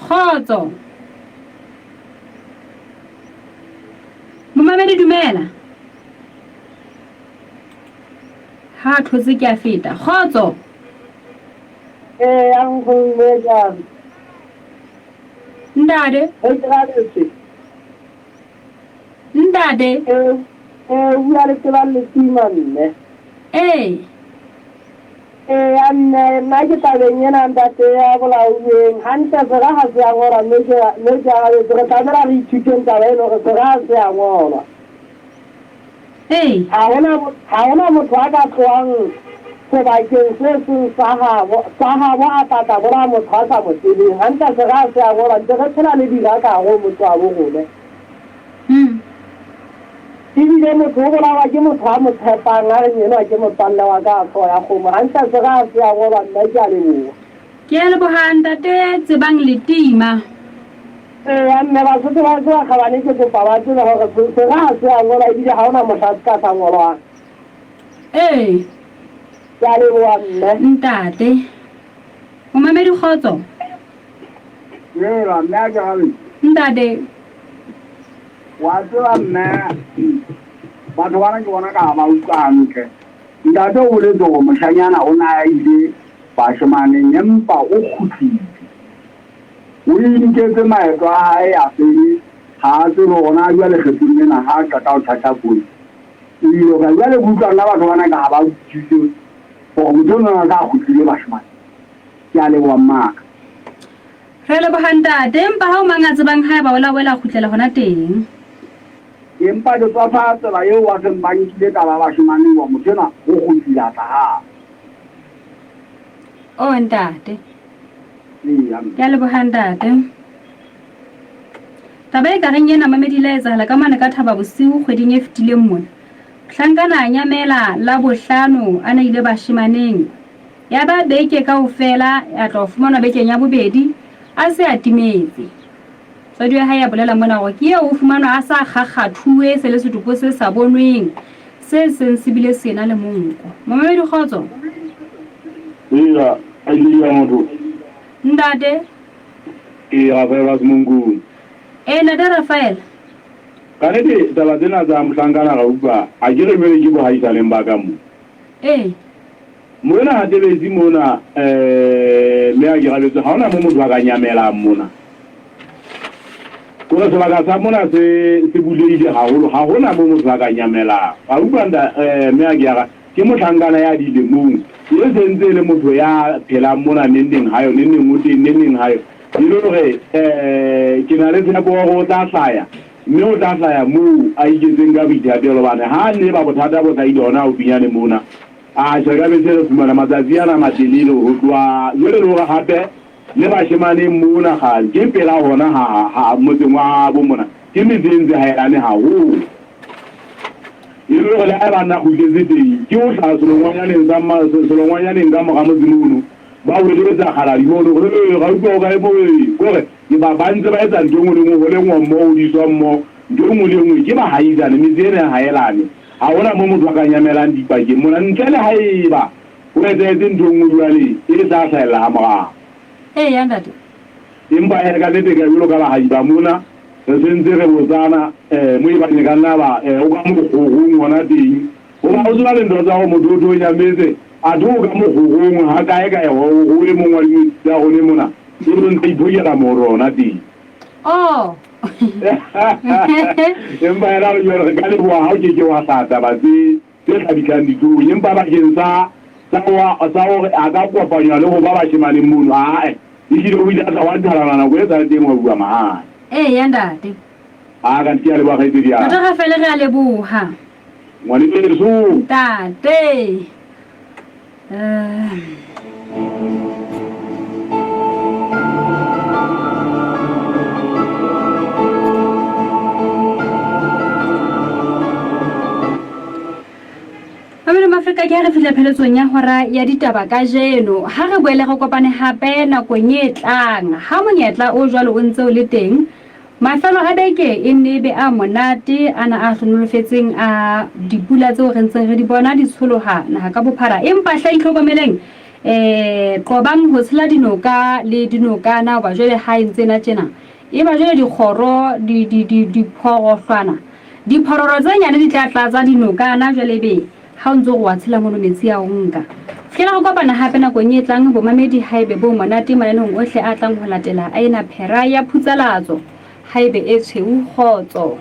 Kgotso. Momamedi dumela. Ha a thotse ke a feta. Kgotso. Ee, a nkgonne jang? Ntate. Re ke Ntate. Ee, ee, o bua le Tebang Letima, mme. Ee. Eya, mme, nna ke tabeng ena, ntate, ya bolaulweng. Hantle, sera ha se a ngolwa, mme ke, mme ke arabetse. Re tlamela re ithuteng taba eno, hore sera ha se a ngolwa. Ee. Ha hona, ha hona motho a ka tlohang sebakeng se seng sa habo, sa habo a tla tla bolaya motho a sa mo tsebeng. Hantle, sera ha se a ngolwa. Ntse re phela le dira ka hare ho motse wa bo rona. Ebile motho o bolawa ke motho a mo tshepang, a reng enwa ke motswalle wa ka a hlooho ya kgomo. Hantle sera ha se a ngolwa mme ke a leboha. Ke a leboha ntate Tsebang Letima. Eya mme Basotho ba heso ba kgabane ke kopa ba tsebe hore sera ha se a ngolwa ebile ha hona mohla se ka sa ngolwang. Ee. Ke a leboha mme. Ntate. Momamedi kgotso. Dumela mme a ke gabedi. Ntate. Wa tseba mme batho bana ke bona ka ba utlwa hantle. Ntate o boletse hore moshanyana o ne a ile bashemaneng empa o kgutlile. O inketse maeto a hae a pele ha a tsebe hore na jwale kgetlong lena ha a qeta ho tjhatjha koloi o ilo ka. Jwale ke utlwa nna batho bana ka ha ba utlwisise hore motho enwa a sa kgutlile bashemane. Ke a leboha mmaka. Re leboha ntate, empa ha o mang a tsebang haeba o la boela a kgutlela hona teng. Empa ke tswafa tsela eo ba seng ba nkile taba ya bashemane hoba motho enwa o kgutlile a tla hape. Oh ntate. Eya mme. Ke a leboha ntate. Taba e ka reng ena mamedi ile ya etsahala ka mane ka Thaba Bosiu kgweding e fetileng mona. Mohlankana a nyamela Labohlano a na ile bashemaneng. Ya ba beke kaofela, ya tla ho fumanwa bekeng ya bobedi, a se a timetse. Tswadi ya hae ya bolela mona hore ke eo o fumanwa a sa kgakgathuwe, se le setopo se sa bonweng, se seng se bile se ena le monko. Momamedi kgotso. Eya, kgaitsedi ya motho. Ntate. Ee, Rafael wa Semonkong. Ee, Ntate Rafael. Ka nnete taba tsena tsa mohlankana ra utlwa, ha ke re jwale ke bohaisaneng ba ka mo. Ee. Mona Hatebetsi mona eh mme a ke rabetse ha hona mo motho a ka nyamelang mona. Kore sebaka sa mona se se bulehile haholo ha hona mo motho a ka nyamelang. Wa utlwa nta eh mme a ke ya ke mohlankana ya dilemong e se ntse e le motho ya phelang mona neng neng hayo neng neng o teng neng neng hayo. E le hore eh ke na le tshepo hore o tla hlaya mme o tla hlaya moo a iketseng ka boithatelo hobane ha ne ba bothata bo hlahile hona haufinyane mona. A tjhe, ka be se re fumana matsatsi ana a matelele ho tloha jwale le hore hape le bashemaneng mona kgale ke pela hona ha, ha motseng wa habo mona ke metse e ntse haelane haholo. E le hore le haeba nna kgutletse teng ke ho hlaha selongwanyaneng sa selongwanyaneng ka mora motse mono ba hweletsa kgaladi mono hore ee ra utlwa o kae moo ee kore ke ba ba ntse ba etsa ntho e nngwe le nngwe ho lengwa mmoho ho diswa mmoho ntho e nngwe le e nngwe ke bahaisane metse ena e haelane. Ha hona moo motho a ka nyamelang dipakeng mona ntle le haeba ho etsahetse ntho e nngwe jwale e tla hlahella hamorao. Eya, ntate. Empa he, ka nnete ka jwalo ka bahai ba mona, re se ntse re botsana, mo ebang e ka nna ba o ka mokgorong hona teng. Hoba ho sena lintho tsa hore motho o tho nyametse, athe o ka mokgorong ha kae kae ho ho e mong wa dingwetsi tsa rone mona, e lo ntse iphokela moro ona teng. Oh. Empa yena a re jwale re ka leboha ha o ke ke wa hlaha taba tse tse hlabisang dihlong, empa bakeng sa sa wa sa hore a ka kopanywa le ho ba bashemaneng mono, ae, ehlile o ile a tla wa qhalana nako e sa le teng wa bua mahae. Eya, ntate. A ka ke a leboha kgaitsedi ya ka. Ntate Rafaele re a leboha. Ngwaneso. Ntate. Eh. Mamelo Mafrika ke ha re fihla pheletsong ya hora ya ditaba kajeno. Ha re boele re kopane hape nakong e tlang. Ha monyetla o jwalo o ntse o le teng, Mafelo a beke e nne e be a monate, ana a hlonolofetseng a dipula tseo re ntseng re di bona di tsholoha naha ka bophara. Empa hle itlhokomeleng, eh, qobang ho tshela dinoka le dinokana hoba jwale ha e ntse ena tjena, eba jwale dikgoro, di, di, di, diphorohlwana, diphororo tse nyane di tla tlatsa dinokana jwale ebe Ha o ntse o re wa tshela mono metsi a o nka. Fihlela re kopana hape nakong e tlang, bomamedi haebe bo monate mananeong ohle a tlang ho latela a ena phera ya phutsalatso haebe e tshweu kgotso.